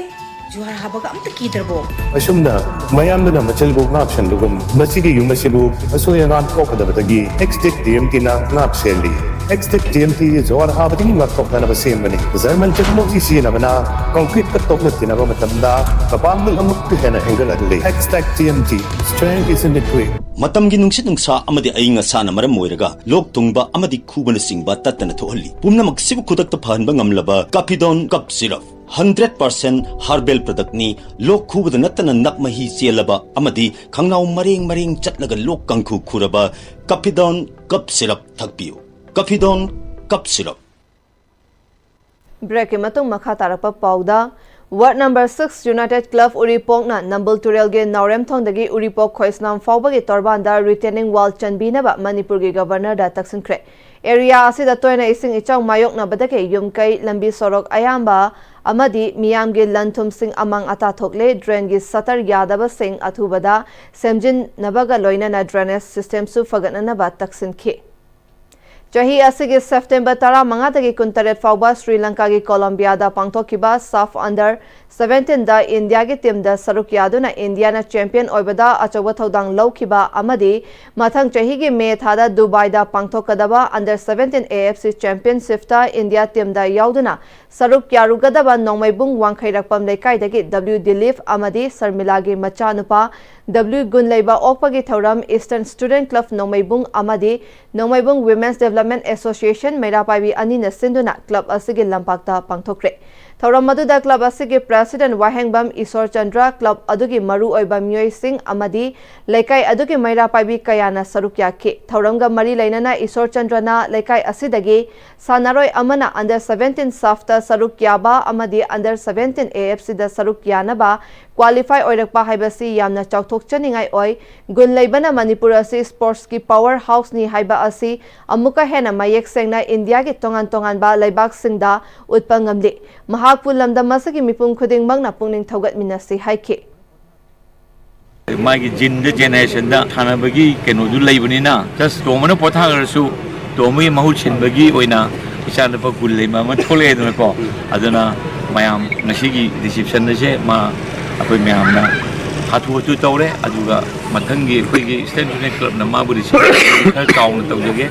ꯖꯨꯍꯥꯔ ꯍꯥꯕꯒ ꯑꯝꯇ ꯀꯤꯗ꯭ꯔꯕꯣ? ꯑꯁꯨꯝꯅ ꯃꯌꯥꯝꯗꯨꯅ ꯃꯆꯤꯜꯕꯨ ꯉꯥꯛꯁꯦꯟꯕꯒꯨꯝ, ꯃꯁꯤꯒꯤ ꯌꯨꯝ ꯑꯁꯤꯕꯨ ꯑꯁꯣꯏ ꯑꯉꯥꯝ ꯊꯣꯛꯀꯗꯕꯗꯒꯤ Extech TMT ꯅ ꯉꯥꯛ ꯁꯦꯜꯂꯤ꯫ Extech TMT ꯖꯨꯍꯥꯔ ꯍꯥꯕꯗꯒꯤ ꯉꯥꯛꯊꯣꯛꯅꯅꯕ ꯁꯦꯝꯕꯅꯤ꯫ German technology ꯁꯤꯖꯤꯟꯅꯕꯅ concrete ꯀ ꯇꯣꯛꯅ ꯊꯤꯅꯕ ꯃꯇꯝꯗ ꯃꯄꯥꯡꯒꯜ ꯑꯃꯨꯛꯀ ꯍꯦꯟꯅ ꯍꯦꯟꯒꯠꯍꯜꯂꯤ꯫ Extech TMT, strength is in the grit꯫ ꯃꯇꯝꯒꯤ ꯅꯨꯡꯁꯤꯠ ꯅꯨꯡꯁꯥ ꯑꯃꯗꯤ ꯑꯏꯪ ꯑꯁꯥꯅ ꯃꯔꯝ ꯑꯣꯏꯔꯒ ꯂꯣꯛ ꯊꯨꯡꯕ ꯑꯃꯗꯤ ꯈꯨꯕꯅꯆꯤꯡꯕ ꯇꯠꯇꯅ ꯊꯣꯛꯍꯜꯂꯤ꯫ ꯄꯨꯝꯅꯃꯛꯁꯤꯕꯨ ꯈꯨꯗꯛꯇ ꯐꯍꯟꯕ ꯉꯝꯂꯕ Capidon Cough Syrup, hundred percent herbal product ꯅꯤ꯫ ꯂꯣꯛ ꯈꯨꯕꯗ ꯅꯠꯇꯅ ꯅꯞ ꯃꯍꯤ ꯆꯦꯜꯂꯕ ꯑꯃꯗꯤ ꯈꯪꯅꯥꯎ ꯃꯔꯦꯡ ꯃꯔꯦꯡ ꯆꯠꯂꯒ ꯂꯣꯛ ꯀꯥꯡꯈꯨ ꯈꯨꯔꯕ Capidon Cough Syrup ꯊꯛꯄꯤꯌꯨ꯫ Capidon Cough Syrup꯫ Break ꯀꯤ ꯃꯇꯨꯡ ꯃꯈꯥ ꯇꯥꯔꯛꯄ ꯄꯥꯎꯗ, Ward number six United Club ꯎꯔꯤꯄꯣꯛꯅ ꯅꯝꯕꯨꯜ ꯇꯨꯔꯦꯜꯒꯤ ꯅꯥꯎꯔꯦꯝꯊꯣꯡꯗꯒꯤ ꯎꯔꯤꯄꯣꯛ ꯈꯣꯏꯁꯅꯥꯝ ꯐꯥꯎꯕꯒꯤ ꯇꯣꯔꯕꯥꯟꯗ retaining wall ꯆꯟꯕꯤꯅꯕ ꯃꯅꯤꯄꯨꯔꯒꯤ Governor ꯗ ꯇꯛꯁꯤꯟꯈ꯭ꯔꯦ꯫ Area ꯑꯁꯤꯗ ꯇꯣꯏꯅ ꯏꯁꯤꯡ ꯏꯆꯥꯎ ꯃꯥꯌꯣꯛꯅꯕꯗꯒꯤ ꯌꯨꯝꯀꯩ, ꯂꯝꯕꯤ ꯁꯣꯔꯣꯛ ꯑꯌꯥꯝꯕ ꯑꯃꯗꯤ ꯃꯤꯌꯥꯝꯒꯤ ꯂꯟ ꯊꯨꯝꯁꯤꯡ ꯑꯃꯥꯡ ꯑꯇꯥ ꯊꯣꯛꯂꯦ꯫ Drain ꯒꯤ shutter ꯌꯥꯗꯕꯁꯤꯡ ꯑꯊꯨꯕꯗ ꯁꯦꯝꯖꯤꯟꯅꯕꯒ ꯂꯣꯏꯅꯅ drainage system ꯁꯨ ꯐꯒꯠꯅꯅꯕ ꯇꯛꯁꯤꯟꯈꯤ꯫ ꯆꯍꯤ ꯑꯁꯤꯒꯤ September ꯇꯔꯥꯃꯉꯥꯗꯒꯤ ꯀꯨꯟꯇꯔꯦꯠ ꯐꯥꯎꯕ ꯁ꯭ꯔꯤ ꯂꯪꯀꯥꯒꯤ ꯀꯣꯂꯝꯕꯤꯌꯥꯗ ꯄꯥꯡꯊꯣꯛꯈꯤꯕ SAFF under seventeen ꯗ ꯏꯟꯗꯤꯌꯥꯒꯤ team ꯗ ꯁꯔꯨꯛ ꯌꯥꯗꯨꯅ ꯏꯟꯗꯤꯌꯥꯅ champion ꯑꯣꯏꯕꯗ ꯑꯆꯧꯕ ꯊꯧꯗꯥꯡ ꯂꯧꯈꯤꯕ ꯑꯃꯗꯤ ꯃꯊꯪ ꯆꯍꯤꯒꯤ May ꯊꯥꯗ ꯗꯨꯕꯥꯏꯗ ꯄꯥꯡꯊꯣꯛꯀꯗꯕ under seventeen AFC championship ꯇ ꯏꯟꯗꯤꯌꯥ team ꯗ ꯌꯥꯎꯗꯨꯅ ꯁꯔꯨꯛ ꯌꯥꯔꯨꯒꯗꯕ ꯅꯣꯡꯃꯩꯕꯨꯡ ꯋꯥꯡꯈꯩꯔꯛꯄꯝ ꯂꯩꯀꯥꯏꯗꯒꯤ W ꯗꯤꯂꯤꯞ ꯑꯃꯗꯤ ꯁꯔꯃꯤꯂꯥꯒꯤ ꯃꯆꯥꯅꯨꯄꯥ ꯗꯕ꯭ꯂꯤꯎ ꯒꯨꯟ ꯂꯩꯕ ꯑꯣꯛꯄꯒꯤ ꯊꯧꯔꯝ Eastern Student Club ꯅꯣꯡꯃꯩꯕꯨꯡ ꯑꯃꯗꯤ ꯅꯣꯡꯃꯩꯕꯨꯡ Women's Development Association ꯃꯩꯔꯥ ꯄꯥꯏꯕꯤ ꯑꯅꯤꯅ ꯁꯤꯟꯗꯨꯅ club ꯑꯁꯤꯒꯤ ꯂꯝꯄꯥꯛꯇ ꯄꯥꯡꯊꯣꯛꯈ꯭ꯔꯦ꯫ ꯊꯧꯔꯝ ꯑꯗꯨꯗ club ꯑꯁꯤꯒꯤ president ꯋꯥꯍꯦꯡꯕꯝ ꯏꯁꯣꯔ ꯆꯟꯗ꯭ꯔ, club ꯑꯗꯨꯒꯤ ꯃꯔꯨꯑꯣꯏꯕ ꯃꯤꯑꯣꯏꯁꯤꯡ ꯑꯃꯗꯤ ꯂꯩꯀꯥꯏ ꯑꯗꯨꯒꯤ ꯃꯩꯔꯥ ꯄꯥꯏꯕꯤ ꯀꯌꯥꯅ ꯁꯔꯨꯛ ꯌꯥꯈꯤ꯫ ꯊꯧꯔꯝꯒ ꯃꯔꯤ ꯂꯩꯅꯅ ꯏꯁꯣꯔ ꯆꯟꯗ꯭ꯔꯅ ꯂꯩꯀꯥꯏ ꯑꯁꯤꯗꯒꯤ ꯁꯥꯟꯅꯔꯣꯏ ꯑꯃꯅ under seventeen SAFꯇ ꯁꯔꯨꯛ ꯌꯥꯕ ꯑꯃꯗꯤ under seventeen AFCꯗ ꯁꯔꯨꯛ ꯌꯥꯅꯕ qualify ꯑꯣꯏꯔꯛꯄ ꯍꯥꯏꯕꯁꯤ ꯌꯥꯝꯅ ꯆꯥꯎꯊꯣꯛꯆꯅꯤꯡꯉꯥꯏ ꯑꯣꯏ꯫ ꯒꯨꯟ ꯂꯩꯕꯅ ꯃꯅꯤꯄꯨꯔ ꯑꯁꯤ sportsꯀꯤ power houseꯅꯤ ꯍꯥꯏꯕ ꯑꯁꯤ ꯑꯃꯨꯛꯀ ꯍꯦꯟꯅ ꯃꯌꯦꯛ ꯁꯦꯡꯅ ꯏꯟꯗꯤꯌꯥꯒꯤ ꯇꯣꯉꯥꯟ ꯇꯣꯉꯥꯟꯕ ꯂꯩꯕꯥꯛꯁꯤꯡꯗ ꯎꯠꯄ ꯉꯝꯂꯤ꯫ ꯃꯍꯥꯛꯄꯨ ꯂꯝꯗꯝ ꯑꯁꯤꯒꯤ ꯃꯤꯄꯨꯝ ꯈꯨꯗꯤꯡꯃꯛꯅ ꯄꯨꯛꯅꯤꯡ ꯊꯧꯒꯠꯃꯤꯟꯅꯁꯤ ꯍꯥꯏꯈꯤ꯫ ꯃꯥꯒꯤ geneꯗ, generationꯗ ꯁꯥꯟꯅꯕꯒꯤ ꯀꯩꯅꯣꯗꯨ ꯂꯩꯕꯅꯤꯅ, just ꯇꯣꯝꯕꯅ ꯄꯣꯊꯥꯈ꯭ꯔꯁꯨ ꯇꯣꯝꯕꯒꯤ ꯃꯍꯨꯠ ꯁꯤꯟꯕꯒꯤ ꯑꯣꯏꯅ ꯏꯆꯥ ꯅꯨꯄꯥ ꯒꯨꯟ ꯂꯩꯕ ꯑꯃ ꯊꯣꯛꯂꯛꯑꯦꯗꯅꯀꯣ꯫ ꯑꯗꯨꯅ ꯃꯌꯥꯝ ꯉꯁꯤꯒꯤ reception ꯑꯁꯦ ꯃꯥ, ꯑꯩꯈꯣꯏ ꯃꯌꯥꯝꯅ ꯍꯥꯊꯨ ꯍꯥꯊꯨ ꯇꯧꯔꯦ꯫ ꯑꯗꯨꯒ ꯃꯊꯪꯒꯤ ꯑꯩꯈꯣꯏꯒꯤ Eastern Student Clubꯅ ꯃꯥꯕꯨ reception ꯈꯔ ꯆꯥꯎꯅ ꯇꯧꯖꯒꯦ꯫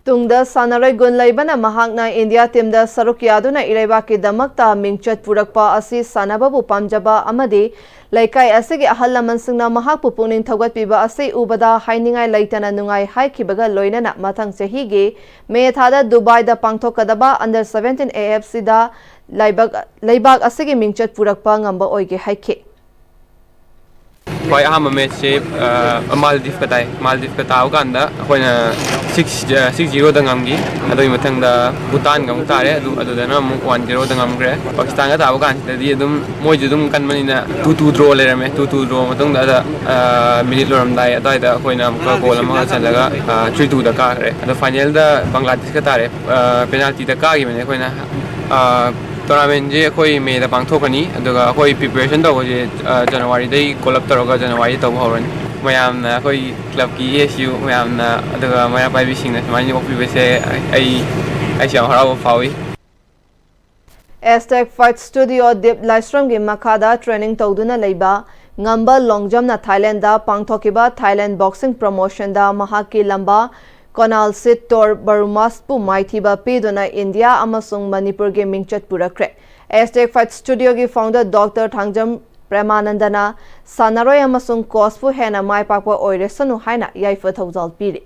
ꯇꯨꯡꯗ ꯁꯥꯟꯅꯔꯣꯏ ꯒꯨꯟ ꯂꯩꯕꯅ ꯃꯍꯥꯛꯅ ꯏꯟꯗꯤꯌꯥ teamꯗ ꯁꯔꯨꯛ ꯌꯥꯗꯨꯅ ꯏꯔꯩꯕꯥꯛꯀꯤꯗꯃꯛꯇ ꯃꯤꯡꯆꯠ ꯄꯨꯔꯛꯄ ꯑꯁꯤ ꯁꯥꯟꯅꯕꯕꯨ ꯄꯥꯝꯖꯕ ꯑꯃꯗꯤ ꯂꯩꯀꯥꯏ ꯑꯁꯤꯒꯤ ꯑꯍꯜ ꯂꯃꯟꯁꯤꯡꯅ ꯃꯍꯥꯛꯄꯨ ꯄꯨꯛꯅꯤꯡ ꯊꯧꯒꯠꯄꯤꯕ ꯑꯁꯤ ꯎꯕꯗ ꯍꯥꯏꯅꯤꯡꯉꯥꯏ ꯂꯩꯇꯅ ꯅꯨꯡꯉꯥꯏ ꯍꯥꯏꯈꯤꯕꯒ ꯂꯣꯏꯅꯅ ꯃꯊꯪ ꯆꯍꯤꯒꯤ ꯃꯦ ꯊꯥꯗ ꯗꯨꯕꯥꯏꯗ ꯄꯥꯡꯊꯣꯛꯀꯗꯕ under seventeen AFCꯗ ꯂꯩꯕꯥꯛ, ꯂꯩꯕꯥꯛ ꯑꯁꯤꯒꯤ ꯃꯤꯡꯆꯠ ꯄꯨꯔꯛꯄ ꯉꯝꯕ ꯑꯣꯏꯒꯦ ꯍꯥꯏꯈꯤ꯫ ꯍꯣꯏ, ꯑꯍꯥꯟꯕ matchꯁꯦ ꯃꯥꯜꯗꯤꯞꯀ ꯇꯥꯏ꯫ ꯃꯥꯜꯗꯤꯞꯀ ꯇꯥꯕ ꯀꯥꯟꯗ ꯑꯩꯈꯣꯏꯅ six six zeroꯗ ꯉꯝꯈꯤ꯫ ꯑꯗꯨꯒꯤ ꯃꯊꯪꯗ ꯚꯨꯇꯥꯟꯒ ꯑꯃꯨꯛ ꯇꯥꯔꯦ꯫ ꯑꯗꯨ ꯑꯗꯨꯗꯅ ꯑꯃꯨꯛ one zeroꯗ ꯉꯝꯈ꯭ꯔꯦ꯫ ꯄꯥꯀꯤꯁꯇꯥꯟꯒ ꯇꯥꯕ ꯀꯥꯟꯁꯤꯗꯗꯤ ꯑꯗꯨꯝ ꯃꯣꯏꯁꯨ ꯑꯗꯨꯝ ꯀꯟꯕꯅꯤꯅ two two draw ꯂꯩꯔꯝꯃꯦ꯫ Two two draw ꯃꯇꯨꯡꯗ ꯑꯗ minute ꯂꯣꯏꯔꯝꯗꯥꯏ ꯑꯗꯨꯋꯥꯏꯗ ꯑꯩꯈꯣꯏꯅ ꯑꯃꯨꯛꯀ goal ꯑꯃꯒ ꯆꯜꯂꯒ three twoꯗ ꯀꯥꯈ꯭ꯔꯦ꯫ ꯑꯗꯣ finalꯗ ꯕꯪꯒ꯭ꯂꯥꯗꯦꯁꯀ ꯇꯥꯔꯦ꯫ Penaltyꯗ ꯀꯥꯈꯤꯕꯅꯦ ꯑꯩꯈꯣꯏꯅ꯫ Tournamentꯁꯦ ꯑꯩꯈꯣꯏ ꯃꯦꯗ ꯄꯥꯡꯊꯣꯛꯀꯅꯤ꯫ ꯑꯗꯨꯒ ꯑꯩꯈꯣꯏ preparation ꯇꯧꯕꯁꯦ ꯖꯅꯋꯥꯔꯤꯗꯩ call up ꯇꯧꯔꯒ ꯖꯅꯋꯥꯔꯤꯗ ꯇꯧꯕ ꯍꯧꯔꯅꯤ꯫ ꯃꯌꯥꯝꯅ ꯑꯩꯈꯣꯏ clubꯀꯤ ESU ꯃꯌꯥꯝꯅ ꯑꯗꯨꯒ ꯃꯩꯔꯥ ꯄꯥꯏꯕꯤꯁꯤꯡꯅ ꯁꯨꯃꯥꯏꯅ ꯑꯣꯛꯄꯤꯕꯁꯦ ꯑꯩ ꯑꯩꯁꯨ ꯌꯥꯝ ꯍꯔꯥꯎꯕ ꯐꯥꯎꯏ꯫ Aztec Fight Studio ꯗꯤꯞ ꯂꯥꯏꯁ꯭ꯔꯝꯒꯤ ꯃꯈꯥꯗ training ꯇꯧꯗꯨꯅ ꯂꯩꯕ ꯉꯝꯕ ꯂꯣꯡꯖꯝꯅ ꯊꯥꯏꯂꯦꯟꯗ ꯄꯥꯡꯊꯣꯛꯈꯤꯕ Thailand Boxing Promotionꯗ ꯃꯍꯥꯛꯀꯤ ꯂꯝꯕꯥ ꯀꯣꯅꯥꯜꯁꯤꯠ ꯇꯣꯔ ꯕꯔꯨꯃꯥꯁꯄꯨ ꯃꯥꯏꯊꯤꯕ ꯄꯤꯗꯨꯅ ꯏꯟꯗꯤꯌꯥ ꯑꯃꯁꯨꯡ ꯃꯅꯤꯄꯨꯔꯒꯤ ꯃꯤꯡꯆꯠ ꯄꯨꯔꯛꯈ꯭ꯔꯦ꯫ Aztec Fight Studioꯒꯤ founder Doctor Thangjam ꯄ꯭ꯔꯦꯃꯥꯅꯟꯗꯅ ꯁꯥꯟꯅꯔꯣꯏ ꯑꯃꯁꯨꯡ ꯀꯣꯆꯄꯨ ꯍꯦꯟꯅ ꯃꯥꯏ ꯄꯥꯛꯄ ꯑꯣꯏꯔꯁꯅꯨ ꯍꯥꯏꯅ ꯌꯥꯏꯐ ꯊꯧꯖꯥꯜ ꯄꯤꯔꯤ꯫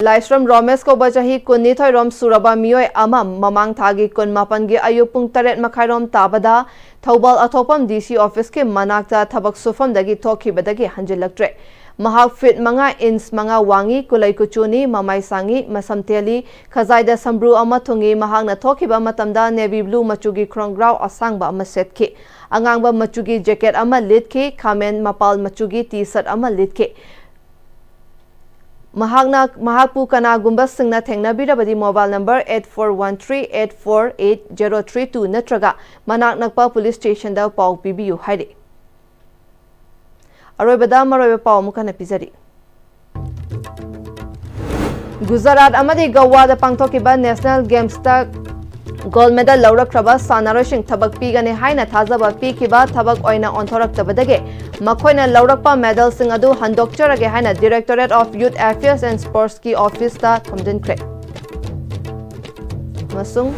ꯂꯥꯏꯁ꯭ꯔꯝ ꯔꯣꯃꯦꯁ ꯀꯧꯕ ꯆꯍꯤ ꯀꯨꯟꯅꯤꯊꯣꯏ ꯔꯣꯝ ꯁꯨꯔꯕ ꯃꯤꯑꯣꯏ ꯑꯃ ꯃꯃꯥꯡ ꯊꯥꯒꯤ ꯀꯨꯟꯃꯥꯄꯟꯒꯤ ꯑꯌꯨꯛ ꯄꯨꯡ ꯇꯔꯦꯠ ꯃꯈꯥꯏ ꯔꯣꯝ ꯇꯥꯕꯗ ꯊꯧꯕꯥꯜ ꯑꯊꯣꯛꯄꯝ ꯗꯤ ꯁꯤ ꯑꯣꯐꯤꯁꯀꯤ ꯃꯅꯥꯛꯇ ꯊꯕꯛ ꯁꯨꯐꯝꯗꯒꯤ ꯊꯣꯛꯈꯤꯕꯗꯒꯤ ꯍꯟꯖꯤꯜꯂꯛꯇ꯭ꯔꯦ꯫ ꯃꯍꯥꯛ ꯐꯤꯠ ꯃꯉꯥ ꯏꯟꯆ ꯃꯉꯥ ꯋꯥꯡꯉꯤ, ꯀꯨꯂꯩ ꯀꯨꯆꯨꯅꯤ, ꯃꯃꯥꯏ ꯁꯥꯡꯉꯤ, ꯃꯁꯝ ꯇꯦꯜꯂꯤ, ꯈꯖꯥꯏꯗ ꯁꯝꯕ꯭ꯔꯨ ꯑꯃ ꯊꯨꯡꯉꯤ꯫ ꯃꯍꯥꯛꯅ ꯊꯣꯛꯈꯤꯕ ꯃꯇꯝꯗ ꯅꯦꯚꯤ ꯕ꯭ꯂꯨ ꯃꯆꯨꯒꯤ ꯈꯣꯡꯒ꯭ꯔꯥꯎ ꯑꯁꯥꯡꯕ ꯑꯃ ꯁꯦꯠꯈꯤ꯫ ꯑꯉꯥꯡꯕ ꯃꯆꯨꯒꯤ ꯖꯦꯀꯦꯠ ꯑꯃ ꯂꯤꯠꯈꯤ, ꯈꯥꯃꯦꯟ ꯃꯄꯥꯜ ꯃꯆꯨꯒꯤ ꯇꯤ ꯁꯔꯠ ꯑꯃ ꯂꯤꯠꯈꯤ꯫ ꯃꯍꯥꯛꯅ, ꯃꯍꯥꯛꯄꯨ ꯀꯅꯥꯒꯨꯝꯕꯁꯤꯡꯅ ꯊꯦꯡꯅꯕꯤꯔꯕꯗꯤ mobile number eight four one three eight four eight zero three two ꯅꯠꯇ꯭ꯔꯒ ꯃꯅꯥꯛ ꯅꯛꯄ ꯄꯨꯂꯤꯁ ꯁ꯭ꯇꯦꯁꯟꯗ ꯄꯥꯎ ꯄꯤꯕꯤꯌꯨ ꯍꯥꯏꯔꯤ꯫ ꯑꯔꯣꯏꯕꯗ ꯃꯔꯨꯑꯣꯏꯕ ꯄꯥꯎ ꯑꯃꯨꯛ ꯍꯟꯅ ꯄꯤꯖꯔꯤ꯫ ꯒꯨꯖꯔꯥꯠ ꯑꯃꯗꯤ ꯒꯋꯥꯗ ꯄꯥꯡꯊꯣꯛꯈꯤꯕ ꯅꯦꯁꯅꯦꯜ ꯒꯦꯝꯁꯇ ꯒꯣꯜꯗ ꯃꯦꯗꯜ ꯂꯧꯔꯛꯈ꯭ꯔꯕ ꯁꯥꯟꯅꯔꯣꯏꯁꯤꯡ ꯊꯕꯛ ꯄꯤꯒꯅꯤ ꯍꯥꯏꯅ ꯊꯥꯖꯕ ꯄꯤꯈꯤꯕ ꯊꯕꯛ ꯑꯣꯏꯅ ꯑꯣꯟꯊꯣꯔꯛꯇꯕꯗꯒꯤ ꯃꯈꯣꯏꯅ ꯂꯧꯔꯛꯄ ꯃꯦꯗꯜꯁꯤꯡ ꯑꯗꯨ ꯍꯟꯗꯣꯛꯆꯔꯒꯦ ꯍꯥꯏꯅ Directorate of Youth Affairs and Sportsꯀꯤ ꯑꯣꯐꯤꯁꯇ ꯊꯣꯝꯖꯤꯟꯈ꯭ꯔꯦ꯫ ꯑꯃꯁꯨꯡ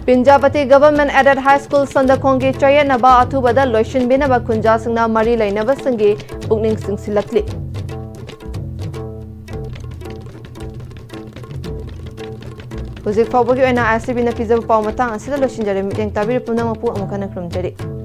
ꯄꯤꯟꯖꯥꯕꯇꯤ Government Aided High School ꯁꯟꯗꯈꯣꯡꯒꯤ ꯆꯌꯦꯠꯅꯕ ꯑꯊꯨꯕꯗ ꯂꯣꯏꯁꯤꯟꯕꯤꯅꯕ ꯈꯨꯟꯖꯥꯁꯤꯡꯅ ꯃꯔꯤ ꯂꯩꯅꯕꯁꯤꯡꯒꯤ ꯄꯨꯛꯅꯤꯡ ꯆꯤꯡꯁꯤꯜꯂꯛꯂꯤ꯫ ꯍꯧꯖꯤꯛ ꯐꯥꯎꯕꯒꯤ ꯑꯣꯏꯅ ICBꯅ ꯄꯤꯖꯕ ꯄꯥꯎ ꯃꯇꯥꯡ ꯑꯁꯤꯗ ꯂꯣꯏꯁꯤꯟꯖꯔꯦ꯫ ꯃꯤꯠꯌꯦꯡ ꯇꯥꯕꯤꯔꯤꯕ ꯄꯨꯝꯅꯃꯛꯄꯨ ꯑꯃꯨꯛ ꯍꯟꯅ ꯈꯨꯔꯨꯝꯖꯔꯤ꯫